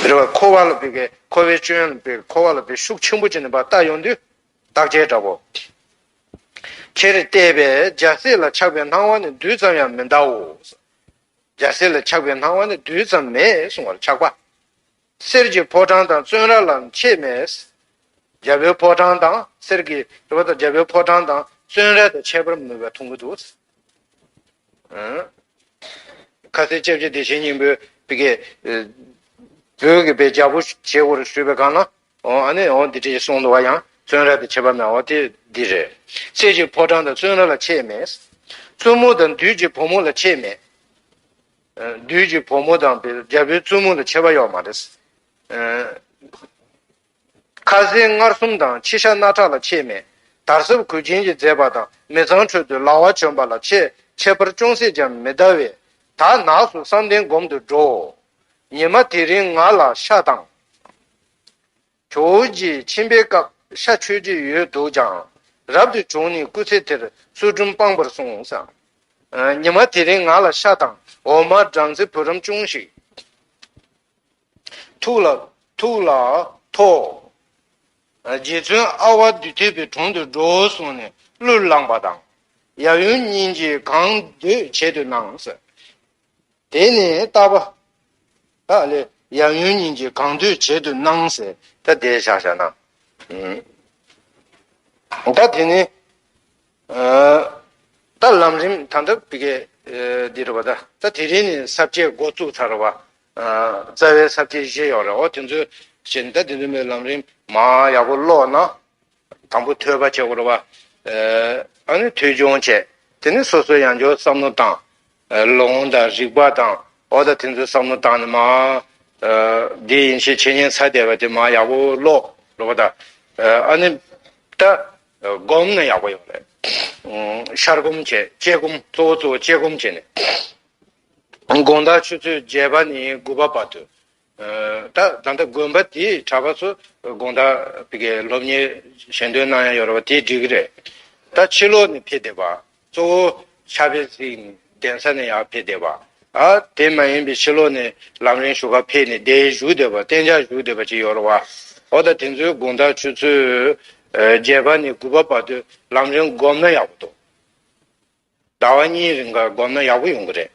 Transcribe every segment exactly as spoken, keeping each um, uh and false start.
རེད་བ། འཁོར་བ་ལ་བི་གའི་འཁོར་བའི་སྐྱོན་ལ་བི་འཁོར་བ་ལ་བི་ཤུགས་ཆེན་པོ་ཅིག་ནས་བ་ལྟ་ཡོང་དུས་བརྟག་དཔྱད་འདྲ་བོ། ཁྱེར་བལྟས་པས་རྒྱལ་སྲས་ལ་ཆགས་པའི་སྣང་བ་ནི་རྡུལ་ཙམ་ཡང་མི་འདའོ། རྒྱལ་སྲས་ལ་ཆགས་པའི་སྣང་བ་ནི་རྡུལ་ཙམ་མེད་གསུང་བར་ཆགས་པ། གསེར་གྱི་ཕོ་བྲང་དང་བཙོན་ར་ལ་ཆས་མེད། རྒྱལ་པོའི་ཕོ་བྲང་དང་གསེར་གྱི་རེད་བ་དང་། རྒྱལ་པོའི་ཕོ་བྲང་དང་བཙོན་ར་དང་ཁྱད་པར་མེད་པ་མཐོང་གི་འདུག། ཨང་། ཁ་སང་སྐྱབས་རྗེ་བདེ་ཆེན་སྙིང་པོས་བི་གའི་བོད་ཀྱི་བའི་རྒྱལ་པོ་བྱེད་དགོས་རེད་ཞུས་པའི་སྒང་ལ། འོ་ཨ་ནི་འོ་འདི་འདྲ་གསུངས་འདུག་བ། ཡང་བཙོན་ར་དང་ཁྱད་པར་མེད། འོ་དེ་འདི་རེད། གསེར་གྱི་ཕོ་བྲང་དང་བཙོན་ར་ལ་ཆས་མེད། བཙུན་མོ་དང་བདུད་ཀྱི་བུ་མོ་ལ་ཆས་མེད། ཨ། བདུད་ཀྱི་བུ་མོ་དང་བའི་རྒྱལ་པོའི་བཙུན་མོ་ལ་ཆས་པ་ཡོད་མ་རེད། ཨ། ཁ་ཟས་མངར་གསུམ་དང་ཕྱི་ཤ་སྣ་ཁྲག་ལ་ཆས་མེད། དར་ཟབ་གོས་ཆེན་གྱིས་མཛེས་པ་དང་མི་ཚངས་སྤྱོད་དུ་ལ་བ་བྱོན་པ་ལ་ཆས། ཁྱད་པར་ཅུང་ཟད་ཀྱང་མི་གདའ་བས། ད་ནགས་སུ་བསམ་གཏན་སྒོམ་དུ་འགྲོ། ཉི་མ་དེ་རིང་ང་ལ་ཤ་དང་། ཇོ་བོ་རྗེ་ཕྱིན་པའི་སྐབས་ཤ་མཆོད་ཀྱི་ཡོད་འདུག་ཀྱང་། རབ་ཏུ་བྱུང་ནས་སྐུ་ཚེ་དེར་ཚུལ་ཁྲིམས་སྤངས་པར་གསུངས་སམ། ཨ། ཉི་མ་དེ་རིང་ང་ལ་ཤ་དང་འོ་མ་སྦྲང་རྩི་བུ་རམ་ཅུང་ཞིག་ཐུགས་ལ་ཐུགས་ལ་ཐོགས། རྗེ་བཙུན་ཨ་ཝ་དུས་ཐེག་པའི་དྲུང་དུ་འགྲོ་གསུངས་ནས་གླུ་བླངས་པ་དང་། ཡབ་ཡུམ་གཉིས་ཀྱིས་གང་འདོད་བྱེད་དུ་གནང་ཟེར། དེ་ནས་རྟག་པ། ད་ལས་ཡབ་ཡུམ་གཉིས་ཀྱིས་གང་འདོད་བྱེད་དུ་གནང་ཟེར། ད་དེ་བཞག་བཞག་ན། ཨུམ། ད་དེ་ནས། ཨ། ད་ལམ་རིམ་ད་ལྟ་བི་གའི་འདི་རེད་བ། ད་ད་དེ་རིང་ནས་ས་བཅད་འགོ་བཙུགས་ཚར་བ། ཨ། རྩ་བའི་ས་བཅད་བཞི་ཡོད་རེད། འོ་དེ་ཚོའི་བཞིན་ད་དེ་ཚོའི་མའི་ལམ་རིམ་མ་ཡག་པོ་ཀློག་ན། དང་པོ་ཐོས་པ་བྱེད་དགོས་རེད་བ། ཨ་ནི་ཐོས་སྦྱོང་བྱས། དེ་ནས་སོ་སོ་ཡང་བསྐྱར་བསམ་བློ་བཏང་། ལུང་དང་རིགས་པ་དང་། འོ་ད་དེ་ཚོའི་བསམ་བློ་བཏང་ནས་མ། འདི་ཡིན་ཞེས་འཆད་ཉན་ཚར་བསྡད་པ་དེ་མ་ཡག་པོ་ཀློག་རེད་བ། ད་ཨ་ནི་ད་སྒོམ་ན་ཡག་པོ་ཡོད་རེད། ཤར་སྒོམ་བྱས། དཔྱད་སྒོམ། གཙོ་བོ་གཙོ་བོ་དཔྱད་སྒོམ་བྱས་ནས། དགོང་དག་ཆུ་ཚོད་བརྒྱད་པ་ནས་དགུ་པ་བར་དུ། ད་ད་ལྟ་དགོན་པ་དེའི་གྲྭ་པ་ཚོ་དགོང་དག་བི་གའི་སློབ་གཉེར་ཞལ་འདོན་གནང་ཡ་ཡོད་རེད་བ། དེ་འགྲིག་གི་རེད། ད་ཕྱི་ལོགས་ནས་ཕེབས་བསྡད་པ། གཙོ་བོ་ཕྱག་དཔེ་གཟིགས་ནས་གདན་ས་ནས་ཡར་ཕེབས་བསྡད་པ། ཨ། དེ་མ་ཡིན་པའི་ཕྱི་ལོགས་ནས་ལམ་རིམ་ཞུ་ག་ཕེབས་ནས་དེར་བཞུགས་བསྡད་པ། གཏན་འཇགས་བཞུགས་བསྡད་པ་ཅིག་ཡོད་རེད་བ། འོ་ད་དེ་ཚོའི་དགོང་དག་ཆུ་ཚོད་བརྒྱད་པ་ནས་དགུ་པ་བར་དུ་ལམ་རིམ་སྒོམ་ན་ཡག་པོ་འདུག། ཟླ་བ་གཉིས་རིང་ག་སྒོམ་ན་ཡག་པོ་ཡོང་གི་རེད།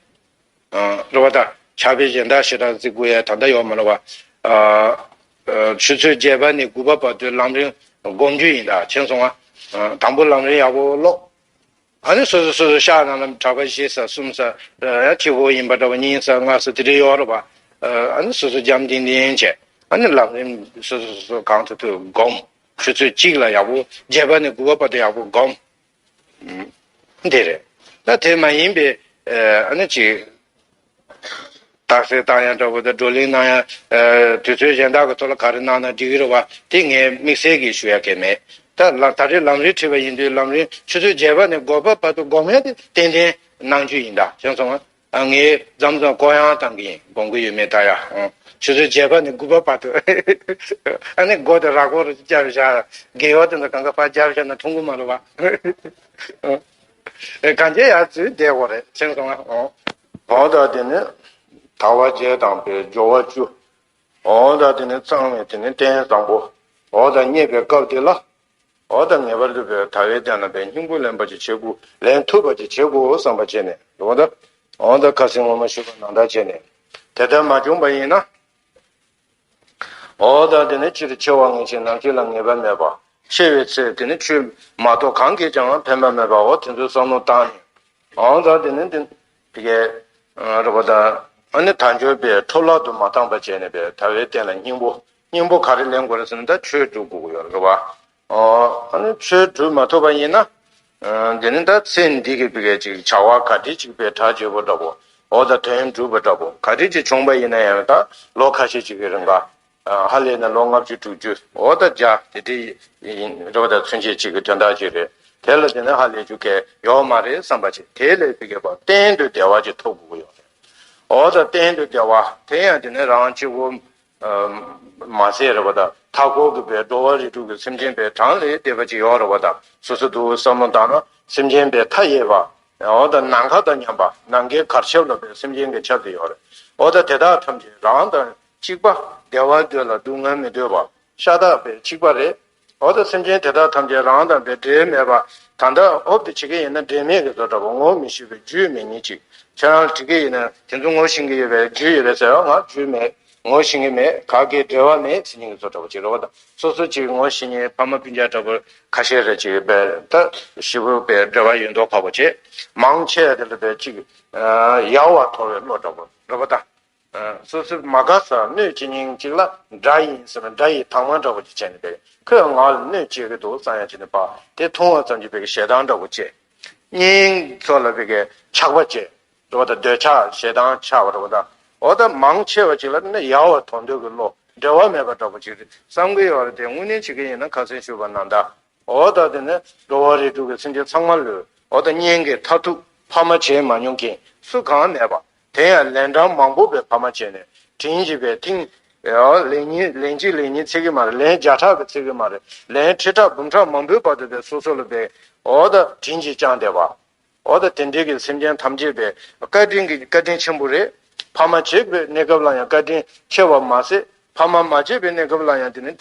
ཨ། རེད་བ། ད་ཕྱག་དཔེ་གཞན་དག་ཞེ་དྲག་གཟིགས་དགོས་ཡ་ད་ལྟ་ཡོད་མ་རེད་བ། ཨ། ཨ། ཆུ་ཚོད་བརྒྱད་པ་ནས་དགུ་པ་བར་དུ་ལམ་རིམ་སྒོམ་རྒྱུ་ཡིན། ད་མཁྱེན་སོང་ང་། ཨ། དང་པོ་ལམ་རིམ་ཡག་པོ་ཀློག། ཨ་ནི་སོ་སོ་སོ་སོ་ཤག་ནང་ལ་གྲྭ་པ་བཞི་ས་གསུམ་ས། ཡ་གཅིག་པོ་ཡིན་པ་འདྲ་བ། གཉིས་ས་ལྔ་ས་དེ་འདྲ་ཡོད་རེད་བ། ཨ་ནི་སོ་སོ་འཇམ་ཐིང་ཐིང་བྱས། ཨ་ནི་ལམ་རིམ་སོ་སོ་སོ་སོ་གང་ཐུབ་ཐུབ་སྒོམ། ཆུ་ཚོད་གཅིག་ལ་ཡག་པོ། བརྒྱད་པ་ནས་དགུ་པ་བར་དུ་ཡག་པོ་སྒོམ། ཨུམ། འདི་རེད། ད་དེ་མ་ཡིན་པའི་ཨ་ནི་ཅིག་རྟགས་གསལ་བཏང་ཡ་འདྲ་བོ་དང་། བགྲོ་གླེང་གནང་ཡ། ཨ། དུས་ཚོད་གཞན་དག་གི་ཐོག་ལ་ག་རེ་གནང་ན་འགྲིག་གི་རེད་བ། དེ་ངས་དམིགས་བསལ་གྱིས་ཞུ་ཡ་གལ་མེད། ད་ལ་ད་རེས་ལམ་རིམ་ཁྲིད་པ་ཡིན་དུས་ལམ་རིམ་ཆུ་ཚོད་བརྒྱད་པ་ནས་དགུ་པ་བར་དུ་སྒོམ་ཡ་དེ་ཏན་ཏན་གནང་རྒྱུ་ཡིན། ད་མཁྱེན་སོང་ང་། ཨ། ངས་མཚམས་མཚམས་ཀོ་ཡང་བཏང་གི་ཡིན། སྒོམ་གི་ཡོད་མེད་ལྟ་ཡ། ཨང་། ཆུ་ཚོད་བརྒྱད་པ་ནས་དགུ་པ་བར་དུ། ཨ་ནི་སྒོ་དེ་ར་སྐོར་རྒྱབ་བཞག། རྒས་ཡོལ་དེ་ཚོ་གང་ག་ཕར་རྒྱབ་བཞག་ན་མཐོང་གི་མ་རེད་བ། ཨ། གང་ཅི་ཡར་འཛུལ་བསྡད་དགོས་རེད། མཁྱེན་སོང་ང་། ཨང་། འོ་ད་དེ་ནི་དལ་བ་བརྒྱད་དང་བའི་སྦྱོར་བ་བཅུ། འོ་ད་དེ་ནི་གཙང་བའི་དེ་ནི་རྟེན་བཟང་པོ། འོ་ད་རྙེད་པའི་སྐབས་དེ་ལ། འོ་ད་ངེས་པར་དུ་བའི་དལ་བའི་རྟེན་ལ་བའི་སྙིང་པོ་ལེན་པ་ཅིག་བྱེད་དགོས། ལེན་ཐུབ་པ་ཅིག་བྱེད་དགོས་བསམ་པ་བྱས་ནས། འོ་ད། འོ་ད་ཁ་སང་སྔོན་མ་ཞུས་པ་ནང་ལྟར་བྱས་ནས། དེ་ལྟར་མ་བྱུང་བ་ཡིན་ན། འོ་ད་དེ་ནི་སྤྱིར་ཆེ་བ་ངེས་ཤེས་ནམ་མཁའ་ལ་ངེས་པ་མེད་པ། ཆེ་བའི་ཚེ་དེ་ནི་ཆོས་མ་གཏོགས་གང་གིས་ཀྱང་ཕན་པ་མེད་པ། འོ་དེ་ཚོའི་བསམ་བློ་བཏང་ནས། འོ་ད་དེ་ནི་དེ་དེ་གའི་རེད་པ། ད་ཨ་ནི་དལ་འབྱོར་པའི་འཕྲོ་བརླག་ཏུ་མ་བཏང་པ་བྱས་ནས་པའི་དལ་བའི་རྟེན་ལ་སྙིང་པོ། སྙིང་པོ་ག་རེ་ལེན་དགོས་རེད་ཟེར་ན། ད་ཆོས་སྒྲུབ་དགོས་ཀྱི་ཡོད་རེད་པ། ཨ་ནི་ཆོས་སྒྲུབ་མ་ཐུབ་པ་ཡིན་ན། དེ་ནི་ད་ཚེ་འདི་གི་བི་གའི་ཅིག་བྱ་བ་ག་འདྲ་ཅིག་པའི་གྲ་རྒྱས་པོ་འདྲ་པོ། འོ་ད་དོན་འགྲུབ་པ་འདྲ་པོ་ག་འདྲ་ཅིག་བྱུང་པ་ཡིན་ན་ཡང་། ད་ལོ་ཁ་ཤས་ཅིག་གི་རིང་ག་ཧ་ལས་ན་ལོ་ལྔ་བཅུ་དྲུག་ཅུ། འོ་ད་བརྒྱ་དེ་འདྲ་ཡིན་རེད་པ། ད་ཚུན་ཆད་ཅིག་གི་དོན་དག་ཅིག་རེད། དེ་ལ་དེ་ནི་ཧ་ལས་རྒྱུ་གལ་ཡོད་མ་རེད་བསམ་པ་ཅིག། དེ་ལས་བི་གའི་པ་གཏན་དུ་བདེ་བ་ཅིག་ཐོབ་དགོས་ཀྱི་ཡོད་རེད། འོ་ད་གཏན་དུ་བདེ་བ་དེ་ཡང་དེ་ནི་རང་གཅིག་པོ། མ་ཟད་རེད་པ། ད་མཐའ་འཁོར་གྱི་པའི་འགྲོ་བ་རིགས་དྲུག་གི་སེམས་ཅན་པའི་གྲངས་ལས་འདས་པ་ཅིག་ཡོད་རེད་པ། ད་སོ་སོ་འདུག་བསམ་བློ་བཏང་ན་སེམས་ཅན་པའི་མཐའ་ཡས་པ། འོ་ད་ནམ་མཁའ་དང་མཉམ་པ། ནམ་མཁའི་གར་ཁྱབ་ལ་པའི་སེམས་ཅན་གྱི་ཁྱབ་ཏུ་ཡོད་རེད། འོ་ད་དེ་དག་ཐམས་ཅད་རང་དང་ གཅིག་པ། བདེ་བ་འདོད་ལ་སྡུག་བསྔལ་མི་འདོད་པ། ཤ་སྟག་པའི་གཅིག་པ་རེད། འོ་ད་སེམས་ཅན་དེ་དག་ཐམས་ཅད་རང་དང་བས་འབྲེལ་མེད་པ། ད་ལྟ་འོབ་དེ་བྱེད་ཀྱི་ཡིན་ན་འབྲེལ་མེད་ཀྱི་བཟོ་འདྲ་པོ། ངོ་མི་ཤེས་པའི་རྒྱུས་མེད་ཉིད་ཅིག་ཁྱེད་རང་ལ་དྲི་གི་ཡིན་ན་དེ་ཚོ་ངོ་ཤེས་ཀྱི་ཡོད་པའི་རྒྱུས་ཡོད་པས་ཟེར་བ། ང་རྒྱུས་མེད། ངོ་ཤེས་ཀྱི་མེད། ག་གེ་འབྲེལ་བ་མེད་ཟེར་ཉིན་གྱི་བཟོ་འདྲ་པོ་ཅིག་རེད་བ། ད་སོ་སོ་ཅིག་ངོ་ཤེས་ཉིན་ཕ་མ་སྤུན་ཀྱག་འདྲ་པོ་ཁ་ཤས་རེ་ཅིག་པས་ད་ཞེ་པོ་པའི་འབྲེལ་བ་ཡོད་མདོག་ཁ་པོ་བྱེད། མང་ཆེ་བ་དེ་ལ་པས་ཅིག་ཡལ་བར་དོར་བའི་བློ་འདྲ་པོ་རེད་བ་ད། སོ་སོའི་མ་དགའ་ས་གནོད་བྱེད་ཉིན་ཅིག་ལ་དགྲ་ཡིན་ཟེར་ན་དགྲ་ཡི་དྭངས་མ་འདྲ་པོ་ཅིག་བྱས་ནས་པས་ཁོས་ང་ལ་གནོད་བྱེད་ཀྱི་འདུག་བསམ་ཡ་བྱས་ནས་པ་དེ་མཐོང་བ་ཙམ་གྱིས་པས་ཞེ་སྡང་འདྲ་པོ་བྱེད། གཉེན་ཚོ་ལ་པས་ཆགས་པ་བྱེད། འགྲོ་བ་དང་འདོད་ཆགས་ཞེ་སྡང་ཆགས་པ་འགྲོ་བ་དང་། འོ་ད་མང་ཆེ་བ་ཅིག་ལ་ནི་ཡལ་བར་དོར་འདོད་ཀྱི་བློ། འབྲེལ་བ་མེད་པ་འདྲ་པོ་ཅིག་རེད་བསམ་གྱི་ཡོད་རེད་དེ། དངོས་གནས་བྱེད་ཀྱི་ཡིན་ན་ཁ་སང་ཞུས་པ་ནང་ལྟར། འོ་ད་དེ་ནི་འགྲོ་བ་རིགས་དྲུག་གི་སེམས་ཅན་ཚང་མ་ལོས། འོ་ད་གཉེན་གྱི་མཐར་ཐུག་ཕ་མ་བྱེད་མ་མྱོང་མཁན་སུ་གང་མེད་པ། དེ་ཡང་ལན་གྲངས་མང་པོ་པའི་ཕ་མ་བྱས་ནས་དྲིན་གྱིས་པའི་ཐེངས་ལན་གཉིས་ལན་གཅིག་ལན་གཉིས་ཚིག་གི་མ་རེད། ལན་བརྒྱ་ཕྲག་གི་ཚིག་གི་མ་རེད། ལན་ཁྲི་ཕྲག་འབུམ་ཕྲག་མང་པོའི་བར་དུ་པས་སོ་སོ་ལ་པས་འོ་ད་དྲིན་གྱིས་བསྐྱངས་བསྡད་པ། འོ་ད་དེ་འདྲའི་གི་སེམས་ཅན་ཐམས་ཅད་པས་བཀའ་དྲིན་གྱི་བཀའ་དྲིན་ཆེན་པོ་རེད། ཕ་མ་བྱེད་པའི་གནས་སྐབས་ལ་ཡང་བཀའ་དྲིན་ཆེ་བ་མ་ཟད། ཕ་མ་མ་བྱེད་པའི་གནས་སྐབས་ལ་ཡང་དེ་ནི་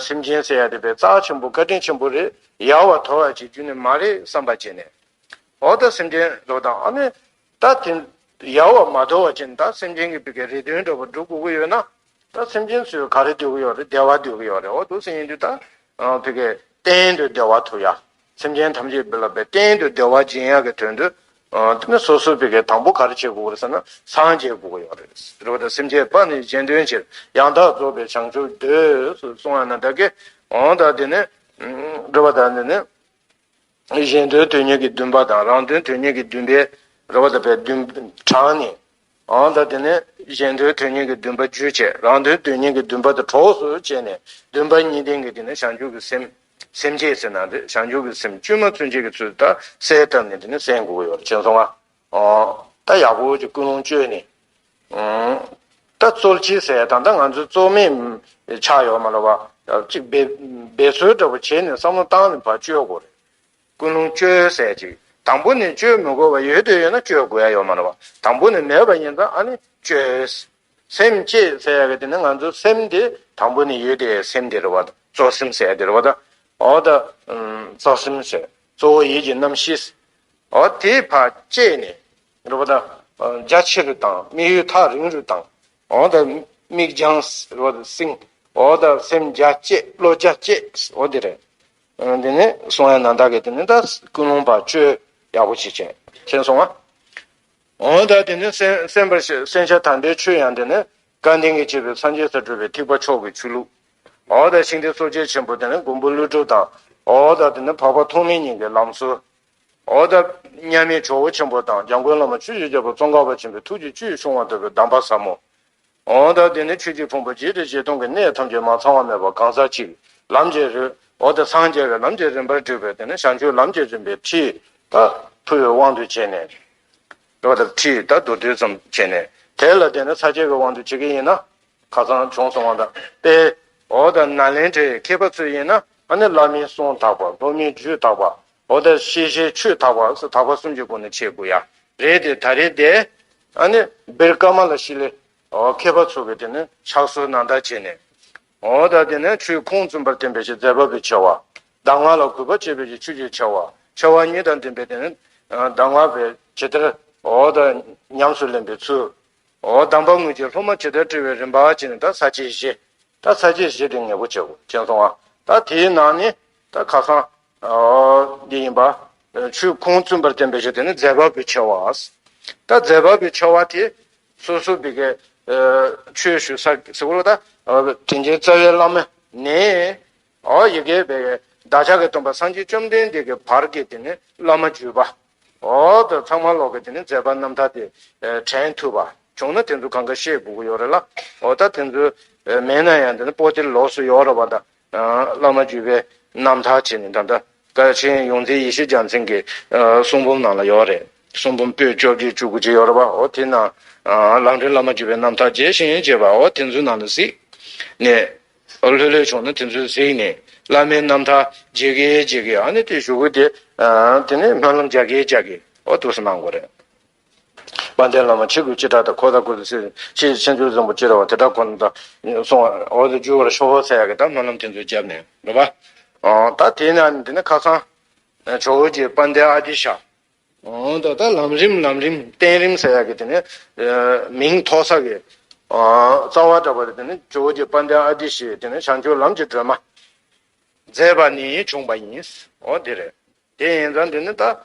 སེམས་ཅན་ཟེར་ཡ་དེ་པས་རྩ་ཆེན་པོ་བཀའ་དྲིན་ཆེན་པོ་རེད། ཡལ་བར་དོར་བ་བྱེད་རྒྱུ་ནི་མ་རེད་བསམ་པ་བྱས་ནས། འོ་ད་སེམས་ཅན་བཟོ་དང་ཨ་ནི། ད་དེ་ཡལ་བར་མ་དོར་བ་བྱས་ནས་ད་སེམས་ཅན་གྱི་བི་གའི་རེ་འདུན་འདྲ་པོ་སྒྲུབ་དགོས་ཀྱི་ཡོད་ན། ད་སེམས་ཅན་ཚོས་ག་རེ་འདོད་ཀྱི་ཡོད་རེད། བདེ་བ་འདོད་ཀྱི་ཡོད་རེད། འོ་འདུག་སེ་ཡིན་དུས་ད་བི་གའི་གཏན་དུ་བདེ་བ་ཐོབ་ཡ། སེམས་ཅན་ཐམས་ཅད་བི་ལ་པའི་གཏན་དུ་བདེ་བ་སྦྱིན་ཡ་གི་དོན་དུ། དེ་ནི་སོ་སོ་བི་གའི་དང་པོ་ག་རེ་བྱེད་དགོས་རེད་ཟེར་ན་སངས་རྒྱས་དགོས་ཀྱི་ཡོད་རེད། རེད་བ། ད་སེམས་ཅན་དཔའ་ནི་གཞན་དོན་ཕྱིར། ཡང་དག་རྫོགས་པའི་བྱང་ཆུབ་འདོད་གསུངས་ཡ་ན་ད་གི། འོ་ད་དེ་ནི། རེད་བ། ད་དེ་ནི། གཞན་དོན་དོན་གཉེར་གྱི་འདུན་པ་དང་རང་དོན་དོན་གཉེར་གྱི་འདུན་པའི་རེ་བ་དང་བའི་འདུན་དྲངས་ནས། འོ་ད་དེ་ནས་གཞན་དོན་དོན་གཉེར་གྱི་འདུན་པ་རྒྱུ་བྱས། རང་དོན་དོན་གཉེར་གྱི་འདུན་པ་དེ་གྲོགས་སུ་བྱས་ནས་འདུན་པ་གཉིས་ལྡན་གྱི་དེ་ནས་བྱང་ཆུབ་ཀྱི་སེམས། སེམས་བསྐྱེད་ཟེར་ན་དེ་བྱང་ཆུབ་ཀྱི་སེམས་བཅོས་མ་ཚུན་ཆད་ཀྱི་ཚུལ་དུ་གསལ་བཏབ་ནས་དེ་ནས་གསན་དགོས་ཀྱི་ཡོད་རེད། མཁྱེན་སོང་ང་། འོ་ད་ཡག་པོ་ཅིག་ཀུན་སློང་བཅོས་ནས། ད་རྩོལ་བྱེད་ཟེར་ད་ལྟ་ང་ཚོ་རྩོལ་མེད་ཆགས་ཡོད་མ་རེད་བ། ཅིག་འབད་འབད་རྩོལ་འདྲ་པོ་བྱས་ནས་བསམ་བློ་བཏང་ནས་ཕར་བཅོས་དགོས་རེད། ཀུན་སློང་བཅོས་ཟེར་ཅིག་དང་པོ་ནས་བཅོས་མི་དགོས་པ། ཡོད་དུ་ཡོད་ན་བཅོས་དགོས་ཡ་ཡོད་མ་རེད་བ། དང་པོ་ནས་མེད་པ་ཡིན་ཙང་ཨ་ནི་བཅོས། སེམས་བསྐྱེད་ཟེར་ཡ་གི་དེ་ནི་ང་ཚོ་སེམས་དེ་དང་པོ་ནས་ཡོད་དེ་སེམས་དེ་རེད་བ། གཙོ་སེམས་ཟེར་ཡ་དེ་རེད་བ་ད། འོ་ད། གཙོ་སེམས་ཟེར་གཙོ་བོ་ཡིད་ཀྱི་རྣམ་ཤེས། འོ་དེ་ཕར་བསྐྱེད་ནས། རེད་བ་ད། རྒྱ་ཆེ་རུ་བཏང་། དམིགས་ཡུལ་ཐག་རིང་རུ་བཏང་། འོ་ད། མིག་རྒྱང་རེད་བ་ད་སྲིང་། འོ་ད་སེམས་རྒྱ་བསྐྱེད་བློ་རྒྱ་བསྐྱེད། འོ་དེ་རེད། འདི་ནི་གསུང་ཡ་ནང་ལྟར་གྱི་དེ་ནི་ད་ཀུན་སློང་ཕར་བཅོས་ཡག་པོ་བྱེད་བྱེད། མཁྱེན་སོང་ང་། འོ་ད་དེ་ནི་གསན་གསན་པར་བཤད། གསན་བྱ་དམ་པའི་ཆོས་ཡང་དེ་ནི་སྐལ་ལྡན་གྱིས་བྱས་པའི་སངས་རྒྱས་སུ་གྲུབ་པའི་ཐེག་པ་མཆོག་གི་ཆོས་ལུགས། འོ་ད་ཤིང་རྟའི་སྲོག་བཅད་ཆེན་པོ་དེ་ནི་མགོན་པོ་ཀླུ་སྒྲུབ་དང་། འོ་ད་དེ་ནི་འཕགས་པ་ཐོགས་མེད་གཉིས་ཀྱི་ལམ་སྲོལ། འོ་ད་མཉམ་མེད་ཇོ་བོ་ཆེན་པོ་དང་འཇམ་མགོན་བླ་མ་ཆོས་ཀྱི་རྒྱལ་པོ་ཙོང་ཁ་པ་ཆེན་པོའི་ཐུགས་ཀྱི་བཅུད་བྱུང་བ་ལྟ་བུའི་གདམས་པ་ཟབ་མོ། འོ་ད་དེ་ནི་ཆོས་ཀྱི་ཕུང་པོ་བརྒྱད་ཁྲི་བཞི་སྟོང་གི་གནས་ཐམས་ཅད་མ་ཚང་བ་མེད་པ་གང་ཟག་གཅིག་ལམ་གྱི་རིམ། འོ་ད་སངས་རྒྱས་པའི་ལམ་གྱི་རིམ་པར་བསྒྲིགས་པའི་དེ་ནི་བྱང་ཆུབ་ལམ་གྱི་རིམ་པའི་ཁྲིད་ད་ཕུལ་བའི་དབང་དུ་བྱས་ནས། འོ་ད་ཁྲིད་ད་མདོར་བསྡུས་ཙམ་བྱས་ནས་དེ་ལ་དེ་ནི་ས་བཅད་ཀྱི་དབང་དུ་བྱེད་ཀྱི་ཡིན་ན། ཁ་སང་བྱུང་སོང་བ་དང་དཔེ། འོ་ད་ནཱ་ལེནྡྲའི་མཁས་པ་ཚོ་ཡིན་ན་ཨ་ནི་བླ་མའི་གསུང་དག་པ། སློབ་མའི་རྒྱུད་དག་པ། འོ་ད་ཤེས་བྱའི་ཆོས་དག་པ་ཟེར་དག་པ་གསུམ་གྱི་སྒོ་ནས་འཆད་དགོས་ཡ་རེད་དེ། ད་རེས་དེ་ཨ་ནི་བིར་ཀ་མ་ལ་ཤཱི་ལའི་འོ་མཁས་པ་ཚོ་གི་དེ་ནི་ཕྱག་སྲོལ་ནང་ལྟར་བྱས་ནས། འོ་ད་དེ་ནི་ཆོས་ཁུངས་བཙུན་པར་བསྟན་པའི་ཕྱིར་མཛད་པ་པོའི་ཆེ་བ། གདམས་ངག་ལ་གུས་པ་བསྐྱེད་པའི་ཕྱིར་ཆོས་ཀྱི་ཆེ་བ། ཆེ་བ་ཉིད་དང་ལྡན་པའི་དེ་ནི་གདམས་ངག་པས་ཇི་ལྟར་འོ་ད་ཉམས་སུ་ལེན་པའི་ཚུལ། འོ་གདམས་པ་དངོས་ཀྱི་སློབ་མ་ཇི་ལྟར་བཀྲི་བའི་རིམ་པ་བཅས་ནི་ད་ས་བཅད་བཞི། ད་ས་བཅད་བཞི་དེ་ངེས་པོ་བྱེད་དགོས། མཁྱེན་སོང་ང་། ད་དེའི་ནང་ནས་ད་ཁ་སང་འདི་ཡིན་པ། ཆོས་ཁུངས་བཙུན་པར་བསྟན་པའི་ཕྱིར་དེ་ནི་མཛད་པ་པོའི་ཆེ་བ། ད་མཛད་པ་པོའི་ཆེ་བ་དེ་སོ་སོ་བི་གའི་ཆོས་ཞུ་ས་ཟེར་བ་ལ་ད་དྲིན་ཅན་རྩ་བའི་བླ་མ་ནས། འོ་ཡི་གེ་བའི་བདག་ཅག་གི་སྟོན་པ་སངས་རྒྱས་བཅོམ་ལྡན་འདས་ཀྱི་བར་གྱི་དེ་ནི་བླ་མ་བརྒྱུད་པ། འོ་ད་ཚང་མ་ལོག་གི་དེ་ནི་མཛད་པ་རྣམ་ཐར་དེ་དྲན་ཐུབ་པ་བྱུང་ན་དེ་ཚོ་གང་ག་ཤེས་དགོས་ཀྱི་ཡོད་རེད་ལ། འོ་ད་དེ་ཚོ་མེད་ན་ཡང་དེ་ནི་པོ་ཏི་ལོགས་སུ་ཡོད་རེད་བ་ད། བླ་མ་བརྒྱུད་པའི་རྣམ་ཐར་བྱས་ནས་ད་ལྟ་ཀ་ཆེན་ཡོངས་འཛིན་ཡེ་ཤེས་རྒྱལ་མཚན་གྱི་གསུང་འབུམ་ནང་ལ་ཡོད་རེད། གསུང་འབུམ་པོད་བཅོ་བརྒྱད་བཅུ་དགུ་ཅིག་ཡོད་རེད་བ། འོ་དེ་ནང་ལམ་འབྲས་བླ་མ་བརྒྱུད་པའི་རྣམ་ཐར་རྒྱས་ཤིང་རྒྱས་པ། འོ་དེ་ཚོའི་ནང་ལ་གཟིགས་ནས། ལྷོད་ལྷོད་བྱུང་ན་དེ་ཚོ་གཟིགས་ནས་བླ་མའི་རྣམ་ཐར་རྒྱས་གི་རྒྱས་གི་ཨ་ནི་དེ་གཞུག་གུ་དེ་དེ་ནས་སྨོན་ལམ་རྒྱག་གི་རྒྱག་གི་འོ་འདུག་སེ་གནང་དགོས་རེད། དཔལ་ལྡན་བླ་མ་ཆེ་དགུའི་བྱེ་བྲག་དང་། འཁོར་དང་བསྐོར་དུ་སྲིད་ཞེས་མཁྱེན་བརྩེ་བཟང་པོ་ཅི་ར་བ་དེ་དག་ཁོ་ན་དང་གསུང་བ་འོ་དེ་བསྒྱུར་བར་ཤོག་ཟེར་ཡ་གི་ད་སྨོན་ལམ་དེ་ཚོ་བརྒྱབ་ནས་རེད་པ། ད་དེ་ནས་དེ་ནས་ཁ་སང་ཇོ་བོ་རྗེ་དཔལ་ལྡན་ཨ་ཏི་ཤ། ཨོ་ད་ལྟ་ལམ་རིམ་ལམ་རིམ་བསྟན་རིམ་ཟེར་ཡག་གི་དེ་ནི་མིང་ཐོགས་ས་གི་རྩ་བ་འདྲ་པོ་རེད། དེ་ནི་ཇོ་བོ་རྗེ་དཔལ་ལྡན་ཨ་ཏི་ཤས་དེ་ནི་བྱང་ཆུབ་ལམ་གྱི་སྒྲོན་མ་མཛད་པ་ནས་བྱུང་བ་ཡིན། ཨོ་དེ་རེད། དེ་ཡིན་ཙང་དེ་ནི་ད་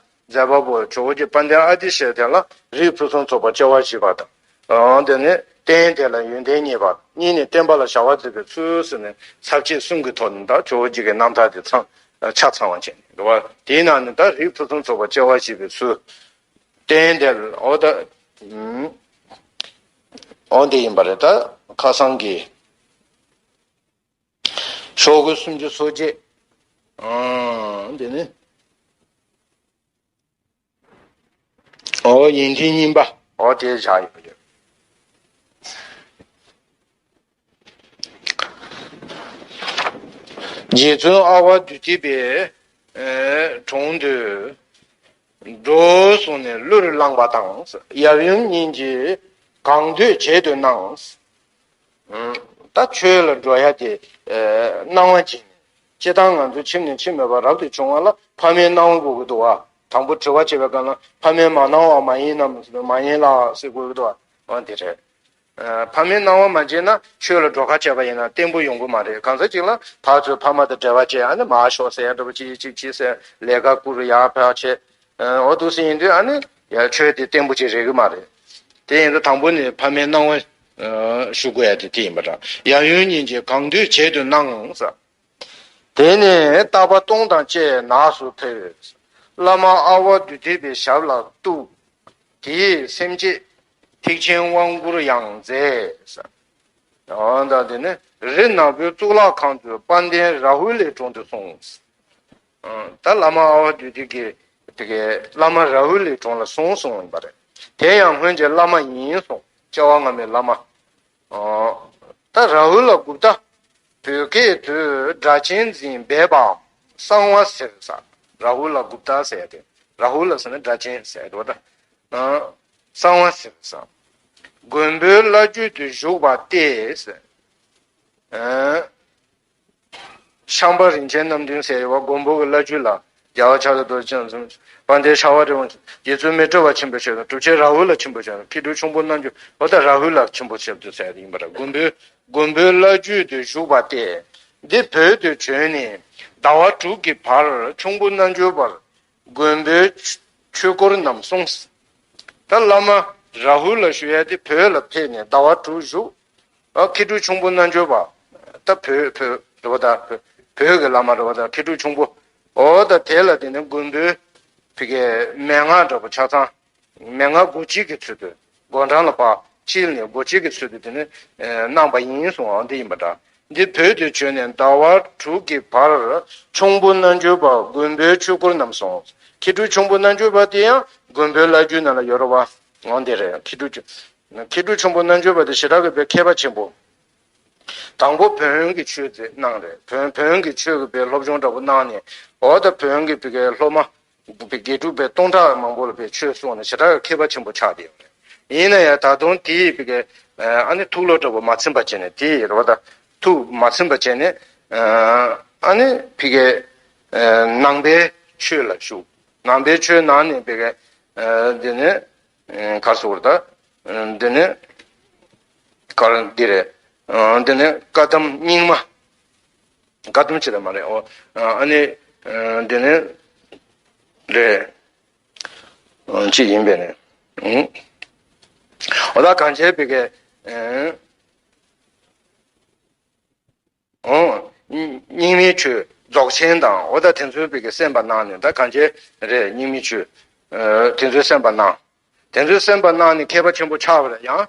མཛད་པ་པོ་ཇོ་བོ་རྗེ་དཔལ་ལྡན་ཨ་ཏི་ཤས་དེ་ལ་རིགས་ཕུན་སུམ་ཚོགས་པ་སྐྱེ་བ་བཞེས་པ་དང་། ཨོ་དེ་ནི་རྟེན་དེ་ལ་ཡོན་ཏན་བརྙེས་པ་གཉིས་ནི་བསྟན་པ་ལ་བྱ་བ་མཛད་པའི་ཚུལ་ཟེར་ནས་ཚར་བཅད་གསུམ་གྱི་ཐོག་ནས་ད་ཇོ་བོ་རྗེ་གི་རྣམ་ཐར་དེ་ཚང་ཆ་ཚང་བ་བྱས་ནས་འདུག་བ། དེའི་ནང་ནས་ད་རིགས་ཕུན་སུམ་ཚོགས་པ་སྐྱེ་བ་བཞེས་པའི་ཚུལ། རྟེན་འདིར་འོ་ད། ཨོ་འདི་ཡིན་པ་རེད་ད། ཁ་སང་གི། ཤོག་གུ་སུམ་ཅུ་སོ་བརྒྱད། ཨང་འདི་ནི། ཨོ་ཡིག་མཐིལ་གཉིས་པ། ཨོ་དེ་བཞག་ཡོད་པ་ཡོད། རྗེ་བཙུན་ཨ་ཝ་དུས་ཐེག་པའི་གྲོང་དུ་འགྲོ་གསུངས་ནས་གླུར་བླངས་པ་དང་། ཡབ་ཡུམ་གཉིས་ཀྱིས་གང་འདོད་བྱེད་དུ་གནང་། ད་ཆོས་ལ་འགྲོ་ཡ་དེ་སྣང་བ་བྱིན་ནས། སྤྱིར་བཏང་ང་ཚོའི་ཁྱིམ་ནས་ཁྱིམ་མེད་པར་རབ་ཏུ་བྱུང་བ་ལ་ཕ་མའི་སྣང་བ་དགོས་ཀྱི་འདུག་བ། དང་པོ་དྲི་བ་བྱེད་པའི་སྐབས་ན་ཕ་མའི་མ་སྣང་བ་མ་ཡིན་ནམ་ཟེར་དུས་མ་ཡིན་ལགས་ཟེར་དགོས་ཀྱི་འདུག་བ། འོ་འདི་རེད། ཨ། ཕ་མའི་སྣང་བ་མ་བྱས་ན་ཆོས་ལ་འགྲོ་ཁ་བྱས་པ་ཡིན་ན་བརྟན་པོ་ཡོང་གི་མ་རེད། གང་ཟག་ཅིག་ལ་ཕར་ཚུར་ཕ་མ་དང་འབྲེལ་བ་བྱས་ཨ་ནི་མར་ཤོག་ཟེར་ཡ་འདྲ་པོ་ཅིག་ཅིག་ཅིག་ཟེར་ལས་ཀ་བསྐུར་ཡར་ཕར་བྱས། ཨ། འོ་འདུག་སེ་ཡིན་དུས་ཨ་ནི་ཡ་ཆོས་དེ་བརྟན་པོ་ཅིག་རེག་གི་མ་རེད། དེ་ཡིན་དུས་དང་པོ་ནས་ཕ་མའི་སྣང་བ་ཨ་ཞུ་དགོས་ཡ་དེ་དེ་ཡིན་པ་འདྲ། ཡབ་ཡུམ་གཉིས་ཀྱིས་གང་འདོད་བྱེད་དུ་གནང་ཟེར། དེ་ནས་རྟག་པ་སྟོང་དང་བཅས་ནགས་སུ་ཕེབས། བླ་མ་ཨ་ཝ་དུས་ཐེག་པའི་ཞབས་ལ་གཏུགས། དེས་སེམས་བསྐྱེད་ཐེག་ཆེན་དབང་བསྐུར་ཡང་མཛད། ཨོ་ད་དེ་ནས་རི་ནག་པོའི་གཙུག་ལག་ཁང་དུ་དཔལ་ལྡན་རཱ་ཧུ་ལའི་དྲུང་དུ་སོང་། ཨ། ད་བླ་མ་ཨ་ཝ་དུས་ཐེག་གི་དེ་གའི་བླ་མ་རཱ་ཧུ་ལའི་དྲུང་ལ་སོང་གསུངས་ཡིན་པ་རེད། དེ་ཡང་སྔོན་གྱི་བླ་མ་ཡིན་གསུངས། སྐྱེ་བ་སྔ་མའི་བླ་མ། ཨ། ད་རཱ་ཧུ་ལ་གུཔྟ། བོད་སྐད་དུ་སྒྲ་གཅན་འཛིན་སྦས་པའམ་གསང་བ་ཟེར་ས། རཱ་ཧུ་ལ་གུཔྟ་ཟེར་ཏེ། རཱ་ཧུ་ལ་ཟེར་ན་སྒྲ་གཅན་ཟེར་དོ་ད། ཨ། གསང་བ་ཟེར་ས། མགོན་པོའི་བླ་བརྒྱུད་དུ་བཞུགས་པ་སྟེ་ཟེར། ཨ། ཤངས་པ་རིན་ཆེན་རྣམ་བདུན་ཟེར་བ་མགོན་པོ་གི་བླ་བརྒྱུད་ལ་རྒྱལ་བ་ཕྱག་ལེན་རྡོ་རྗེ་འཆང་། དཔལ་ལྡན་ཤ་བ་རི་བོང་། རྗེ་བཙུན་མཻ་ཏྲི་པ་ཆེན་པོའི་ཞབས་ཏུ། གྲུབ་ཆེན་རཱ་ཧུ་ལ་ཆེན་པོའི་ཞབས་ཏུ། མཁས་གྲུབ་ཁྱུང་པོ་རྣལ་འབྱོར། འོ་ད་རཱ་ཧུ་ལ་ཆེན་པོའི་ཞབས་ཏུ་ཟེར་ཡ་ཡིན་པ་རེད། མགོན་པོའི་མགོན་པོའི་བླ་བརྒྱུད་དུ་བཞུགས་པ་སྟེ། འདི་བོད་དུ་བྱོན་ནས་ཟླ་བ་དྲུག་གི་བར་ཁྱུང་པོ་རྣལ་འབྱོར་པར་མགོན་པོའི་ཆོས་སྐོར་རྣམས་གསུངས། ད་བླ་མ་རཱ་ཧུ་ལ་ཞུ་ཡ་དེ་བོད་ལ་ཕེབས་ནས་ཟླ་བ་དྲུག་བཞུགས། ཨ། མཁས་གྲུབ་ཁྱུང་པོ་རྣལ་འབྱོར་པ། ད་བོད་བོད་རེད་པ། ད་བོད་བོད་ཀྱི་བླ་མ་རེད་པ། ད་མཁས་གྲུབ་ཁྱུང་པོ། འོ་ད་དེ་ལ་དེ་ནས་མགོན་པོའི་ཕ་གིའི་མན་ངག་འདྲ་པོ་ཆ་ཚང་། མན་ངག་སྒོ་འབྱེད་ཀྱི་ཚུལ་དུ་སྒོ་འགྲམ་ལ་ཕར་ཕྱིན་ནས་སྒོ་འབྱེད་ཀྱི་ཚུལ་དུ་དེ་ནས་གནང་བ་ཡིན་གསུང་བ་འདི་ཡིན་པ་འདྲ། འདི་བོད་དུ་བྱོན་ནས་ཟླ་བ་དྲུག་གི་བར་ཁྱུང་པོ་རྣལ་འབྱོར་པ་མགོན་པོའི་ཆོས་སྐོར་རྣམས་གསུངས། མཁས་གྲུབ་ཁྱུང་པོ་རྣལ་འབྱོར་པ་དེ་ཡང་མགོན་པོའི་བླ་བརྒྱུད་ནང་ལ་ཡོད་རེད་པ། འོ་འདི་རེད། མཁས་གྲུབ་ཁྱུང་མཁས་གྲུབ་ཁྱུང་པོ་རྣལ་འབྱོར་པ་དེ་ཞེ་དྲག་གི་དཔེ་མཁས་པ་ཆེན་པོ། དང་པོ་བོན་གྱི་ཆོས་དེ་གནང་རེད། བོན་བོན་གྱི་ཆོས་ཀྱི་དཔེ་སློབ་སྦྱོང་འདྲ་པོ་གནང་ནས། འོ་ད་བོན་གྱི་དཔེ་སློབ་མ་དཔེ་དགེ་ཕྲུག་དཔེ་སྟོང་ཕྲག་མང་པོ་ལ་དཔེ་ཆོས་གསུངས་ནས་ཞེ་དྲག་གི་མཁས་པ་ཆེན་པོ་ཆགས་བསྡད་ཡོད་རེད། ཡིན་ན་ཡང་ད་དུང་དེའི་དཔེ་ཨ་ནི་ཐུགས་བློ་འདྲ་པོ་མ་ཚིམ་པ་བྱས་ནས། དེའི་རེད་པ། ད་ཐུགས་མ་ཚིམ་པ་བྱས་ནས། ཨ་ནི་དཔེ་ནང་པའི་ཆོས་ལ་ཞུགས། ནང་པའི་ཆོས་ནང་ནས་དཔེ་འདི་ནས་ག་རེ་ཟེར་དགོས་རེད་ད། འདི་ནས་ག་རེ་འདི་རེད། འདི་ནས་བཀའ་གདམས་རྙིང་མ། བཀའ་གདམས་ཅི་ལ་མ་རེད། འོ། ཨ་ནི་འདི་ནས་རེད། ཅི་ཡིན་པས་ནས། འོ་ད་གང་བྱས་པའི་གི། འོ། རྙིང་མའི་ཆོས་རྫོགས་ཆེན་དང་། འོ་ད་དེ་ཚོའི་དཔེ་གི་གསན་པ་གནང་ནས། ད་གང་བྱས་རེད། རྙིང་མའི་ཆོས་དེ་ཚོའི་གསན་པ་གནང་། དེ་ཚོའི་གསན་པ་གནང་ནས་མཁས་པ་ཆེན་པོ་ཆགས་པ་རེད། ཡང་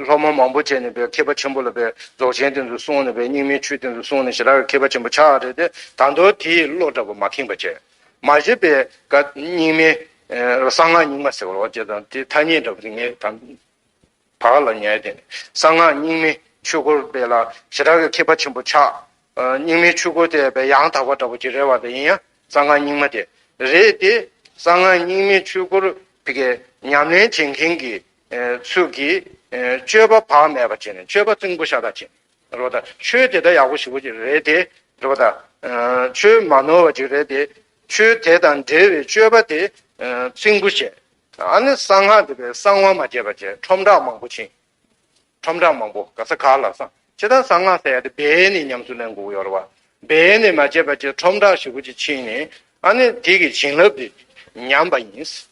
སློབ་མ་མང་པོ་བྱས་ནས་དཔེ་མཁས་པ་ཆེན་པོ་ལ་དཔེ་རྫོགས་ཆེན་དེ་ཚོ་གསུངས་ནས། དཔེ་རྙིང་མའི་ཆོས་དེ་ཚོ་གསུངས་ནས་ཞེ་དྲག་གི་མཁས་པ་ཆེན་པོ་ཆགས་རེད་དེ། ད་དུང་དེའི་བློ་འདྲ་པོ་མ་ཁེངས་པ་བྱས། མ་གཞི་དཔེ་ཀ་རྙིང་མའི་གསང་སྔགས་རྙིང་མ་ཟེར་བ་ཅེས་དང་དེ་ཐ་སྙད་འདྲ་པོ་དེ་ངས་ད། བག་ལ་ཉལ་ཏེ། གསང་སྔགས་རྙིང་མའི་ཆོས་སྐོར་དཔེ་ལ་ཞེ་དྲག་གི་མཁས་པ་ཆེན་པོ་ཆགས། རྙིང་མའི་ཆོས་སྐོར་དེ་དཔེ་ཡང་དག་པ་འདྲ་པོ་ཅིག་རེད་པ། དེ་ཡིན་ཡང་གསང་སྔགས་རྙིང་མ་དེ་རེད་དེ། གསང་སྔགས་རྙིང་མའི་ཆོས་སྐོར་ དེ་གའི་ཉམས་ལེན་བྱེད་མཁན་གྱི་ཚུལ་གྱིས་སྤྱོད་པ་བག་མེད་པ་བྱས་ནས་སྤྱོད་པ་རྩིང་པོ་ཤ་སྟག་བྱས་རོ། ད་ཆོས་དེ་ད་ཡག་པོ་ཞེ་པོ་ཅིག་རེད་དེ་རོ། ད་ཆོས་མ་ནོར་བ་ཅིག་རེད་དེ། ཆོས་དེ་དང་འབྲེལ་བའི་སྤྱོད་པ་དེ་རྩིང་པོ་བྱས། ཨ་ནི་གསང་སྔགས་དེ་པའི་གསང་བ་མ་བྱས་པ་བྱས་ཁྲོམ་བསྒྲགས་མང་པོ་ཕྱིན། ཁྲོམ་བསྒྲགས་མང་པོ་ག་ས་ག་ལ་སང་ཅི་ལྟར་གསང་སྔགས་ཟེར་ཡ་དེ་སྦས་ནས་ཉམས་སུ་ལེན་དགོས་ཡོད་རེད་བ། སྦས་ནས་མ་བྱས་པ་ཅིག་ཁྲོམ་བསྒྲགས་ཞེ་པོ་ཅིག་ཕྱིན་ནས་ཨ་ནི་དེ་གི་བྱིན་རླབས་དེ་ཉམས་པ་ཡིན།